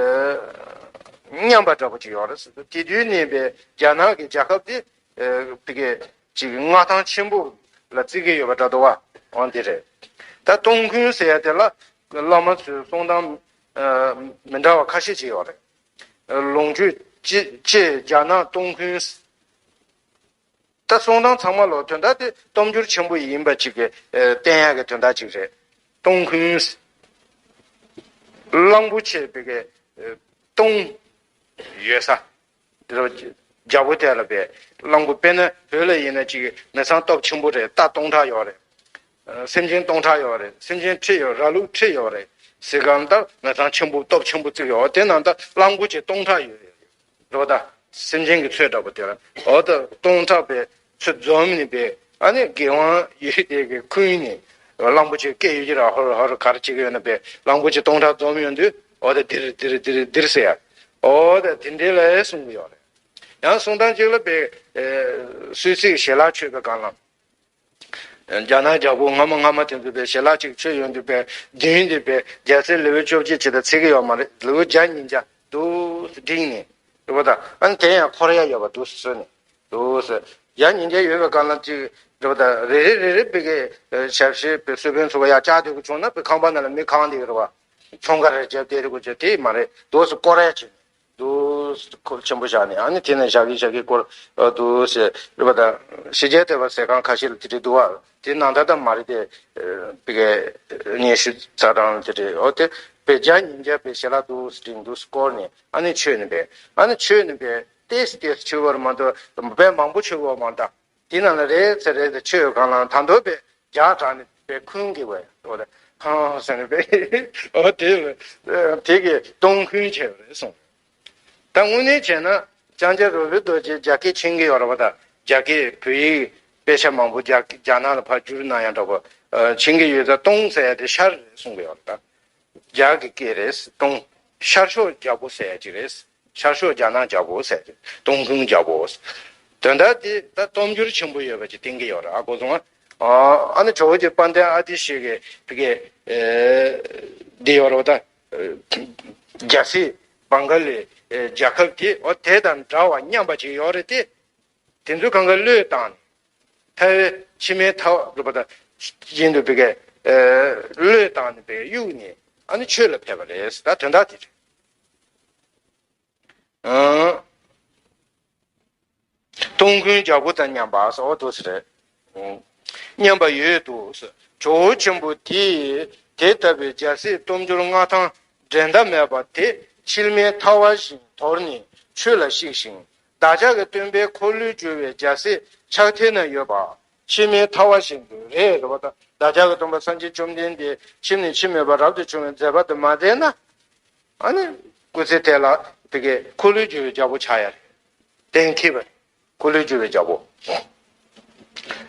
མཉམ་པ་འདྲ་པོ་ཅིག་ཡོད་རེད། དེ་དུས་ནས་པའི་རྒྱ་ནག་གི་རྒྱལ་ཁབ་དེ། ཨ། བོད་ཀྱི་ཅིག་མངའ་ཐང་ཆེན་པོ་ལ་བརྩི་གི་ཡོད་པ་འདྲ་འདུག་པ། འོ་འདི་རེད། ད་སྟོང་ཁུན་ཟེར་ཡ་དེ་ལ་བླ་མ་ཚོའི་གསུང་སྟངས། ཨ། མི་འདྲ་བ་ཁ་ཤས་ཅིག་ཡོད་རེད། ལོངས་སྤྱོད་སྤྱི་སྤྱི་རྒྱ་ནག་སྟོང་ཁུན། ད་གསུང་སྟངས་ཚང་མ་ལོ་དོན་དག་དེ་སྟོབས་འབྱོར་ཆེན་པོ་ཡིན་པ་ཅིག་གི། ཨ། བསྟན་ཡག་གི་དོན་དག་ཅིག་རེད། སྟོང་ཁུན། གླང་པོ་ཆེ་བོད་ཀྱི། ཨ། སྟོང་ཡོད་ས། དེ་རུ་རྒྱལ་པོ་དེ་ལ་བས་གླང་པོ། དཔེར་ན་བོད་ལ་ཡིན་ན་ཅིག་མི་ཚང་སྟོབས་ཆེན་པོ་རེད། རྟ་སྟོང་ཕྲག་ཡོད་རེད། ཨ། སེམས་ཅན་སྟོང་ཕྲག་ཡོད་རེད། སེམས་ཅན་ཁྲི་ཡོད། ར་ལུག་ཁྲི་ཡོད་རེད། ཟེར་གང་ལྟར་མི་ཚང་ཆེན་པོ་སྟོབས་ཆེན་པོ་བརྩི་ཡོད། དེ་ནང་ལྟར་གླང་པོ་ཆེ་སྟོང་ཕྲག་ཡོད་རེད་པ། ད་སེམས་ཅན་གྱི་ཚོད་འདྲ་པོ་དེ་ལ། འོ་ད་སྟོང་ཕྲག་པའི་ཚོད་འཛོམས་ནས་པའི། ཨ་ནི་དགེ་དབང་ཡོད་དེ་གི་ཁུན་ནས་གླང་པོ་ཆེ་སྐད་ཡོད་ཀྱི་ར། ཧོར་ཧོར་ག་རེ་བྱེད་ཀྱི་ཡོད་ན་པའི་གླང་པོ་ཆེ་སྟོང་ཕྲག་འཛོམས་ཡོང་དུས། འོ་ད་འདིར་འདིར་འདིར་འདིར་ཟེར་ཡ། འོ་ད་དེ་འདྲའི་ལ་གསུང་གི་ཡོད་རེད། ཡང་གསུང་སྟངས་གཅིག་ལ་པའི། ཨ། སུད་སིའི་ཞལ་ལག་མཆོད་པའི་སྒང་ལ། རྒྱ་ནག་རྒྱལ་པོ་སྔ་མ་སྔ་མ་དེ་ཚོ་པའི་ཞལ་ལག་ཅིག་མཆོད་ཡོང་དུས་པའི་མདུན་དེ་པའི་རྒྱལ་སྲས་ལེའུ་བཅོ་བརྒྱད་ཅིག་དང་ཚིག་གི་ཡོད་མ་རེད། ལེའུ་བརྒྱ་ཉིས་བརྒྱ་འདུག་སེ་བསྒྲིགས་ནས་རེད་པ། ད་ཨ་ནི་དེ་ཡང་འཁོར་ཡ་ཡོད་པ་འདུག་སེ་བཟོས་ནས་འདུག་སེ། བརྒྱ་ཉིས་བརྒྱ་ཡོད་པའི་སྒང་ལ་ཅིག་རེད་པ། ད་རེ་རེ་རེ་རེ་པའི་གི་ཞབས་ཕྱི་པའི་གསོལ་དཔོན་ཚོ་ག་ཡར་བཅར་སྡོད་དགོས་བྱུང་ན། པའི་ཁང་པ་ནང་ལ་མི་གང་དེ་གི་རེད་པ། ཚོང་ཁ་རེ་རྒྱབ་བསྡད་དགོས་བྱུང་དེ་མ་རེད། འདུག་སེ་བསྐོར་ཡ་བྱས། འདུག་སེ་འཁོར་ཆེན་པོ་བཞག་ནས། ཨ་ནི་དེ་ནས་ཞག་གི་ཞག་གི་སྐོར། ཨ། འདུག་སེ་རེད་པ། ད་ཕྱི་རྒྱལ་དེ་བ་ཟེར་ཁང་ཁ་ཤས་ལ་དེ་འདྲ་འདུག་པ། དེ་ནང་ད་ལྟ་མ་རེད་དེ། ཨ། བི་གའི་ཉི་ཤུ་རྩ་གྲངས་དེ་རེད། འོ་དེ་པའི་བརྒྱ་ཉིས་བརྒྱ་པའི་ཞལ་ལག་འདུག་སེ་བསྒྲིགས། འདུག་སེ་བསྐོར་ནས་ཨ་ནི་མཆོད་ནས་པའི། ཨ་ནི་མཆོད་ནས་པའི་ཏོག་ཙམ་ཏོག་ཙམ་མཆོད་པར་མ་གཏོགས་དཔེ་མང་པོ་མཆོད་པར་མ་གཏོགས། དེ་ནང་ལ་རེ་ཙེ་རེ་ཙེ་མཆོད་ཡོད་གང་ལ་ད་འདོད་པའི་རྒྱག་དྲགས་ནས་པའི་ཁུན་གྱི་བས། འོ་ལེ། ཧང་ཟེར་ནས་པའི། འོ་དེ་ལ་དེ་གི་སྟོང་ཁུན་བྱས་པ་རེད་གསུངས། ད་དངོས་གནས་བྱས་ན་ལྕང་སྐྱ་རོལ་པའི་རྡོ་རྗེ་རྒྱ་སྐད་མཁྱེན་གྱི་ཡོད་རེད་པ། ད་རྒྱ་སྐད་བོད་ཡིག་དཔེ་ཆ་མང་པོ་རྒྱ་རྒྱ་ནག་ལ་ཕར་བསྒྱུར་གནང་ཡ་འདྲ་པོ། ཨ། མཁྱེན་གྱི་ཡོད་ཙང་སྟོང་ཟེར་ཡ་དེ་ཤར་རེད་གསུང་གི་ཡོད་རེད། ད་རྒྱ་གི་སྐད་རེད། སྟོང་། ཤར་ཕྱོགས་རྒྱལ་པོ་ཟེར་ཡ་ཅིག་རེད། ཤར་ཕྱོགས་རྒྱ་ནག་རྒྱལ་པོ་ཟེར་ཏེ། སྟོང་ཁུན་རྒྱལ་པོ། དོན་དག་དེ་ད་སྟོབས་འབྱོར་ཆེན་པོ་ཡོད་པ་ཅིག་བསྟན་གྱི་ཡོད་རེད། ཨ། གོ་སོང་ང་། ཨ་ནི་ཇོ་བོ་རྗེ་དཔལ་ལྡན་ཨ་ཏི་ཤ་གི་བི་གའི། ཨ། འདི་ཡོད་རེད་པ། ད་རྒྱལ་སྲིད་བང་ག་ལི། ཨ། རྒྱལ་ཁབ་དེ། འོ་དེ་དང་འདྲ་བ་མཉམ་པ་ཅིག་ཡོད་རེད་དེ། དེ་ཚོ་གང་ག་བློས་བཏང་ནས། ཐའེ་ཝན་ཕྱི་མའི་ཐ་བ་རུ་པ་དང་བཞིན་དུ་བི་གའི། ཨ། བློས་བཏང་ནས་བི་གའི་གཡུགས་ནས་ཨ་ནི་ཆོས་ལ་ཕེབས་པ་རེད། ད་དོན་དག་དེ་རེད། ཨང་། སྟོང་ཁུན་རྒྱལ་པོ་དང་མཉམ་པ་ཟེར་བ་འདུག་སེ་རེད། ཨང་། མཉམ་པ་ཡོད་དོ་ཟེར། ཇོ་བོ་ཆེན་པོ་དེས་དེ་ལྟ་བུའི་རྒྱལ་སྲིད་སྟོབས་འབྱོར་མངའ་ཐང་འགྲན་ཟླ་མེད་པ་དེ་འཆི་མེད་ཐ་བ་བཞིན་དོར་ནས་ཆོས་ལ་གཤེགས་ཤིང་། བདག་ཅག་གི་སྟོན་པའི་འཁོར་ལོས་སྒྱུར་བའི་རྒྱལ་སྲིད་ཕྱག་མཐིལ་ན་ཡོད་པ། འཆི་མེད་ཐ་བ་བཞིན་དུ་རེད། རེད་པ། ད་བདག་ཅག་གི་སྟོན་པ་སངས་རྒྱས་བཅོམ་ལྡན་འདས་འཆི་ནས་འཆི་མེད་པ་རབ་ཏུ་བྱུང་བའི་མཛད་པ་དེ་མ་མཛད་ན། ཨ་ནི་སྐུ་ཚེ་དེ་ལ་བི་གའི་འཁོར་ལོས་སྒྱུར་བའི་རྒྱལ་པོ་ཆགས་ཡ་རེད། གཏན་འཁེལ་བ་རེད། འཁོར་ལོས་སྒྱུར་བའི་རྒྱལ་པོ་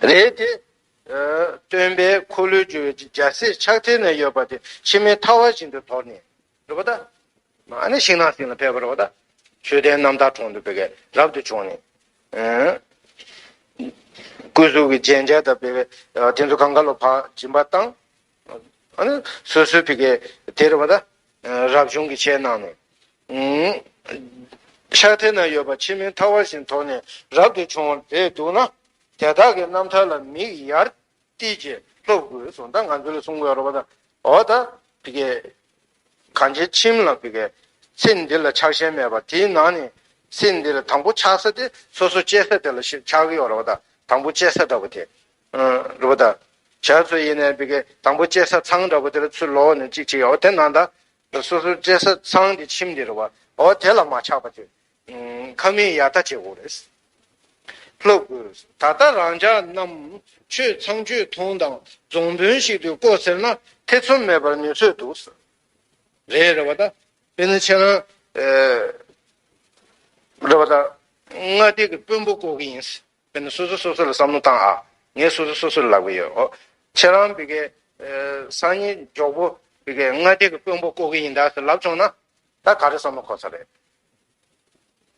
རེད་དེ། ཨ། སྟོན་པའི་འཁོར་ལོས་སྒྱུར་བའི་རྒྱལ་སྲིད་ཕྱག་མཐིལ་ན་ཡོད་པ་དེ་འཆི་མེད་ཐ་བ་བཞིན་དུ་དོར་ནས། རེད་པ། ད་ཨ་ནི་ཤིང་ནགས་སེང་ལ་ཕེབས་པ་རེད་པ། ད་མཆོད་རྟེན་རྣམ་དག་གྲོང་དུ་བི་གའི་རབ་ཏུ་བྱུང་ནས། ཨ། སྐུ་གཟུགས་ཀྱི་རྒྱན་ཆ་དང་བི་གའི། ཨ། དེ་ཚོ་གང་ག་ལ་ཕར་སྦྱིན་པ་བཏང་། ཨ་ནི་སོ་སོའི་བི་གའི་དེ་རེད་པ། ད་རབ་བྱུང་གི་ཆས་གནང་ནས། ཨང་། ཕྱག་མཐིལ་ན་ཡོད་པ་འཆི་མེད་ཐ་བ་བཞིན་དོར་ནས་རབ་ཏུ་བྱུང་བ་རེད་འདུག་ན། དེ་དག་གི་རྣམ་ཐར་ལ་མིག་ཡར་གཏད་ཀྱིས་ལྷོད་དགོས་གསུངས། ད་ང་ཚོ་ལ་གསུང་གི་ཡོད་རེད་པ། ད་འོ་ད་བི་གའི་གངས་ཅན་ཁྱིམ་ལ་བི་གའི་ཚེ་འདི་ལ་ཆགས་ཞེན་མེད་པ། དེའི་ནང་ནས་ཚེ་འདི་ལ་དང་པོ་ཆགས་ས་དེ་སོ་སོ་སྐྱེ་ས་དེ་ལ་ཆགས་ཀྱི་ཡོད་རེད་པ། ད་དང་པོ་སྐྱེ་ས་འདྲ་པོ་དེ། ཨ། རེད་པ། ད་ཇ་ཚོ་ཡིན་ནའི་བི་གའི་དང་པོ་སྐྱེ་ས་ཚང་འདྲ་པོ་དེ་ལ་ཚུར་ལོག་ནས་གཅིག་བྱས་ཡོད། དེ་ནང་ད། སོ་སོ་སྐྱེ་ས་ཚང་དེ་ཁྱིམ་དེ་རེད་པ། འོ་དེ་ལ་མ་ཆགས་པ་དེ། ཨང་། ཁ་མིག་ཡར་ལྟ་བྱེད་དགོས་རེད། ལྷོད་དགོས། ད་ལྟ་རང་ཅག་རྣམས་ཆོས་ཚངས་སྤྱོད་མཐོང་དང་རྫོང་དཔོན་ཞིག་ཏུ་བསྐོ་ཟེར་ན་ཐེ་ཚོམ་མེད་པར་ནུས་ཚོད་འདུག་ཟེར། རེད། རེད་བ་ད། དཔེར་ན་ཁྱེད་རང་། ཨེ། རེད་བ་ད། ལྔ་སྡེ་གི་དཔོན་པོ་བསྐོ་གི་ཡིན། དཔེར་ན་སོ་སོ་སོ་སོ་ལ་བསམ་བློ་བཏང་ཨ། ངས་སོ་སོ་སོ་སོ་ལ་ལབ་གི་ཡོད། ཨོ། ཁྱེད་རང་བི་གའི། ཨེ། སང་ཉིན་མགྱོགས་པོ་བི་གའི་ལྔ་སྡེ་གི་དཔོན་པོ་བསྐོ་གི་ཡིན་ད་ཟེར་ལབ་བྱུང་ན། ད་ག་རེ་བསམ་བློ་འཁོར་ས་རེད།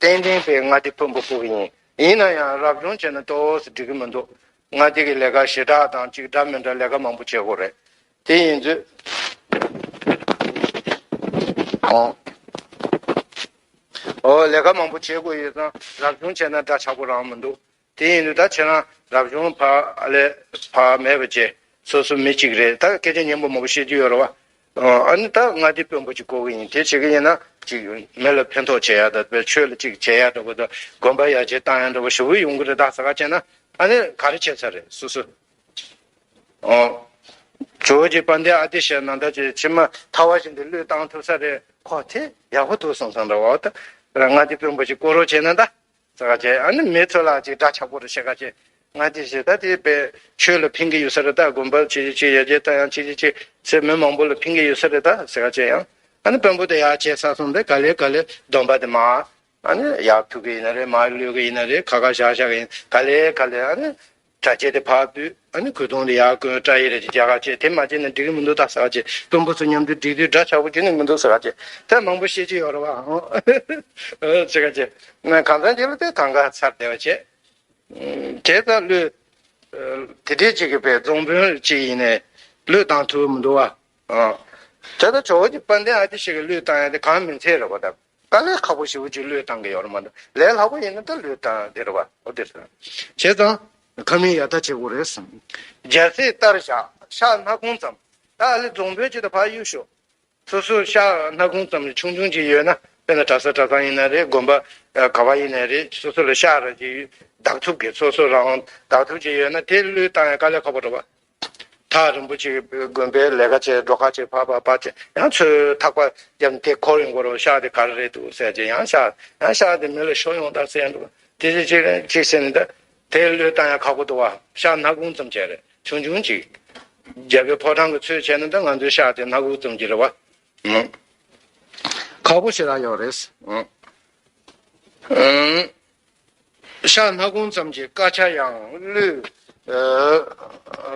ཏན་ཏན་པའི་ལྔ་སྡེ་དཔོན་པོ་བསྐོ་གི་ཡིན། ཡིན་ན་ཡང་རབ་བྱུང་བྱས་ན་ཏོག་ཙམ་འགྲིག་གི་མི་འདུག་ལྔ་སྡེ་གི་ལས་ཀ་ཞེ་དྲག་དང་གཅིག་འདྲ་མི་འདྲ་ལས་ཀ་མང་པོ་བྱེད་དགོས་རེད། དེ་ཡིན་དུས། ཨོ། ཨོ། ལས་ཀ་མང་པོ་བྱེད་དགོས་ཡོད་ཙང་རབ་བྱུང་བྱས་ན་འདྲ་ཆགས་པོ་རང་མི་འདུག་དེ་ཡིན་དུས་ད་ཁྱེད་རང་རབ་བྱུང་ཕར་ཨ་ལས་ཕར་མེད་པ་བྱས། སོ་སོ་མི་གཅིག་རེད། ད་སྐད་ཆ་སྙན་པོ་མང་པོ་བཤད་རྒྱུ་ཡོད་རེད་བ། ཨ་ནི་ད་ལྔ་སྡེ་དཔོན་པོ་གཅིག་བསྐོ་གི་ཡིན། དེ་བྱེད་ཀྱི་ཡིན་ན་གཅིག་མི་ལ་ཕན་ཐོགས་བྱེད་ཡ་ད་དཔེ་ཆོས་ལ་གཅིག་བྱེད་ཡ་འདྲ་པོ་ད་དགོན་པ་ཡར་རྒྱས་བཏང་ཡ་འདྲ་པོ་ཞེ་པོ་ཡོང་གི་རེད་ད་ཟེར་ག་བྱས་ན་ཨ་ནི་ག་རེ་བྱེད་ས་རེད་སོ་སོ། ཨོ། ཇོ་བོ་རྗེ་དཔལ་ལྡན་ཨ་ཏི་ཤ་ནང་ད་ཅེ་ཕྱི་མ་ཐར་བ་བཞིན་དུ་བློས་བཏང་ཐུབ་ས་རེད། ཁོ་དེ་ཡག་པོ་འདུག་བསམ་བསམ་འདྲ་བ་ད་ལྔ་སྡེ་དཔོན་པོ་གཅིག་བསྐོ་རོགས་བྱས་ན་ད། ཟེར་ག་བྱས། ཨ་ནི་མི་ཚོ་ལ་ཅིག་འདྲ་ཆགས་པོ་རེ་བྱེད་ག་བྱས། ང་དེ་བྱས་ད་དེ་པའི་ཆོས་ལ་ཕན་གི་ཡོད་ས་རེད་ད། དགོན་པ་ཆེ་ཆེ་ཆེ་ཡར་རྒྱས་བཏང་ཡང་ཆེ་ཆེ་ཆེ་ཟེར་མི་མང་པོ་ལ་ཕན་གི་ཡོད་ས་རེད་ད་ཟེར་ག་བྱས་ཡང་། ཨ་ནི་དཔོན་པོ་དེ་ཡར་བྱས་ས་སོང་དེ་ག་ལེ་ག་ལེ་སྡོམ་པ་དེ་མ། ཨ་ནི་ཡར་ཐུག་གི་ཡིན་ན་རེད། མར་ལུས་གི་ཡིན་ན་རེད། ཁ་ཁ་བཞག་བཞག་གི་ཡིན་ག་ལེ་ག་ལེ་ཨ་ནི། གྲྭ་ཆས་དེ་ཕར་ཕུད། ཨ་ནི་གོས་ཐུང་དེ་ཡར་གོན། སྐྲ་ཡི་རེ་ཅིག་རྒྱག་ག་བྱས། དེ་མ་བྱས་ན་འགྲིག་གི་མི་འདུག་ད་ཟེར་ག་བྱས། དཔོན་པོ་ཚོ་མཉམ་དུ་འགྲིག་དུས་འདྲ་ཆགས་པོ་རྒྱུ་ནི་མི་འདུག་ཟེར་ག་བྱས། དེ་མང་པོ་བཤད་ཀྱི་ཡོད་རེད་བ། ཨང་། ཟེར་ག་བྱས། ང་གང་ཚང་རྗེས་ལ་དེ་གང་ག་ཚར་བསྡད་པ་བྱས། དེ་ལྟར་བློས། དེ་འདྲའི་ཅིག་གི་པའི་རྫོང་དཔོན་ཅིག་ཡིན་ནའི་བློས་བཏང་ཐུབ་མི་འདུག་བ། ཨང་། དེ་ལྟར་ཇོ་བོ་རྗེ་དཔལ་ལྡན་ཨ་ཏི་ཤ་གི་བློས་བཏང་ཡ་དེ་གང་མིན་ཚད་རེད་བ་ད། དཀའ་ལས་ཁག་པོ་ཞེ་པོ་ཅིག་བློས་བཏང་གི་ཡོད་རེད་མ་གཏོགས་ལས་སླ་པོ་ཡིན་ན་ད་བློས་བཏང་དེ་རེད་བ། འོ་དེ་རེད། བྱས་ཙང་ཁ་མིན་ཡ་ད་བྱེད་དགོས་རེད་བསམ། རྒྱལ་སྲིད་ལྟར་བཞག་ཤག་སྣ་ཁུང་ཙམ། ད་ཨ་ལེ་རྫོང་དཔོན་ཅིག་ད་ཕར་གཡུག་ཤོག་སོ་སོ་ཤག་སྣ་ཁུང་ཙམ་ཆུང་ཆུང་ཅིག་ཡོད་ན། དཔེར་ན་གྲྭ་ས་གྲྭ་ཚང་ཡིན་ན་རེད། དགོན་པ་ག་བ་ཡིན་ན་རེད། སོ་སོ་ལ་ཤག་ར་ཅིག་བདག་ཐུབ་ཀྱི་སོ་སོ་རང་བདག་ཐུབ་ཅིག་ཡོད་ན་དེ་བློས་བཏང་ཡ་དཀའ་ལས་ཁག་པོ་རེད་བ། ཐག་རིང་པོ་ཅིག་དགོན་པའི་ལས་ཀ་བྱས་འགྲོ་ཁ་བྱས་ཕར་ཕར་ཕར་བྱས་ཡང་ཚུར་ཐག་པ་བརྒྱབ་ནས་དེ་འཁོར་ཡོང་གི་རེད། ཤག་དེ་ག་རེ་རེད་འདུག་ཟེར་བྱས་ཡང་ཤག་ཡང་ཤག་དེ་མི་ལ་ཤོར་ཡོང་ད་ཟེར་ཡང་འདུག་དེ་ཅིག་ཅིག་ཟེར་ནས་ད་དེ་བློས་བཏང་ཡ་ཁག་པོ་འདུག་བ། ཤག་སྣ་ཁུང་ཙམ་བྱས་རེད། ཆུང་ཆུང་ཅིག་རྒྱལ་པོའི་ཕོ་བྲང་གི་ཚོད་བྱས་ན་ད་ང་ཚོའི་ཤག་དེ་སྣ་ཁུང་ཙམ་ཅིག་རེད་བ། ཁག་པོ་ཞེ་དྲག་ཡོད་རེད། ཤག་སྣ་ཁུང་ཙམ་གྱི་དཀར་ཆ་ཡང་བློས་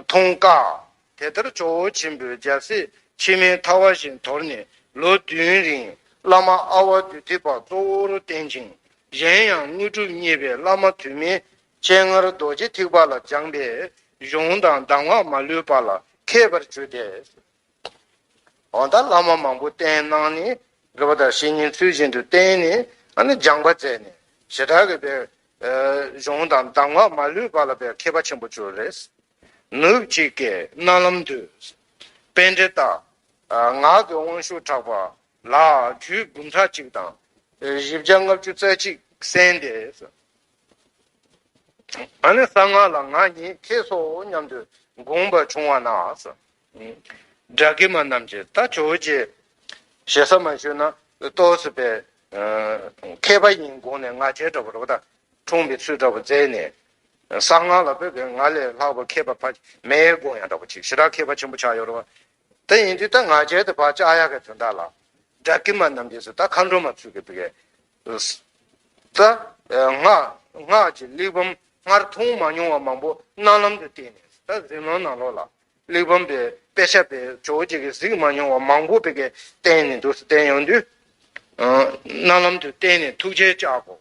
ཐོངས་དཀའ། དེ་ལྟར་ཇོ་བོ་ཆེན་པོས་རྒྱལ་སྲིད་ཕྱི་མའི་ཐར་བ་བཞིན་དོར་ནས་ལོ་བདུན་རིང་བླ་མ་ཨ་ཝ་དུས་ཐིག་པ་གཙོ་བོར་བསྟེན་ཅིང་། གཞན་ཡང་དངོས་གྲུབ་བརྙེས་པའི་བླ་མ་དུ་མའི་སྤྱན་སྔར་རྡོ་རྗེ་ཐེག་པ་ལ་སྦྱངས་པས་གཞུང་དང་གདམས་ངག་མ་ལུས་པ་ལ་མཁས་པར་གྱུར་ཏེ། འོ་ད་བླ་མ་མང་པོ་བསྟེན་གནང་ནས་རེད་བ། ད་བཤེས་གཉེན་ཚུལ་བཞིན་དུ་བསྟེན་ནས་ཨ་ནི་སྦྱངས་པ་མཛད་ནས་ཞེ་དྲག་གི་པའི་གཞུང་དང་གདམས་ངག་མ་ལུས་པ་ལ་པའི་མཁས་པ་ཆེན་པོ་གྱུར་རེད། ནུབ་གཅིག་གི་རྣ་ལམ་དུ་པཎྜི་ཏ་ངག་གི་དབང་ཕྱུག་གྲགས་པ་ལ་རྒྱུད་འབུམ་ཕྲག་གཅིག་དང་བཞི་བརྒྱ་ལྔ་བཅུ་རྩ་གཅིག་གསན་ཏེ། ཨ་ནི་གསང་སྔགས་ལ་ང་ཉིད་མཁས་སོ་སྙམ་དུ་དགོངས་པ་བྱུང་བ་ན། སྒྲ་གི་མ་རྣམས་ཀྱིས་ད་ཇོ་བོ་རྗེ་ཞེ་ས་མ་ཞུས་ན་ཏོག་ཙམ་པའི་མཁས་པ་ཡིན་དགོངས་ནས་ང་རྒྱལ་འདྲ་པོ་རེད་བ། ད་འཁྲུངས་པའི་ཚུལ་འདྲ་པོ་མཛད་ནས་གསང་སྔགས་ལ་བོད་ཀྱི་ང་ལས་ལྷག་པ་མཁས་པ་ཕ་མེད་དགོངས་ཡ་འདྲ་པོ་ཅིག་ཞེ་དྲག་མཁས་པ་ཆེན་པོ་ཆགས་ཡོད་རེད་བ། དེ་ཡིན་དུས་ད་ང་རྒྱལ་དེ་ཕར་བཅག་ཡག་གི་དོན་དག་ལ། སྒྲ་གི་མ་རྣམས་ཀྱིས་ད་མཁའ་འགྲོ་མ་ཚུལ་གྱི་བི་གའི། ད་སྔགས་སྔགས་ཀྱི་གླེགས་བམ་སྔར་མཐོང་མ་མྱོང་བ་མང་པོ་རྣ་ལམ་དུ་བསྟན་ནས། ད་གཟིམ་ལམ་ནང་ལོགས་ལ་གླེགས་བམ་པའི་དཔེ་ཆ་པའི་ཇོ་བོ་རྗེ་གིས་གཟིགས་མ་མྱོང་བ་མང་པོ་བི་གའི་བསྟན་ནས་འདུག་སེ་བསྟན་ཡོང་དུས། རྣ་ལམ་དུ་བསྟན་ནས་ཐུགས་རྗེ་བཅག་གོ།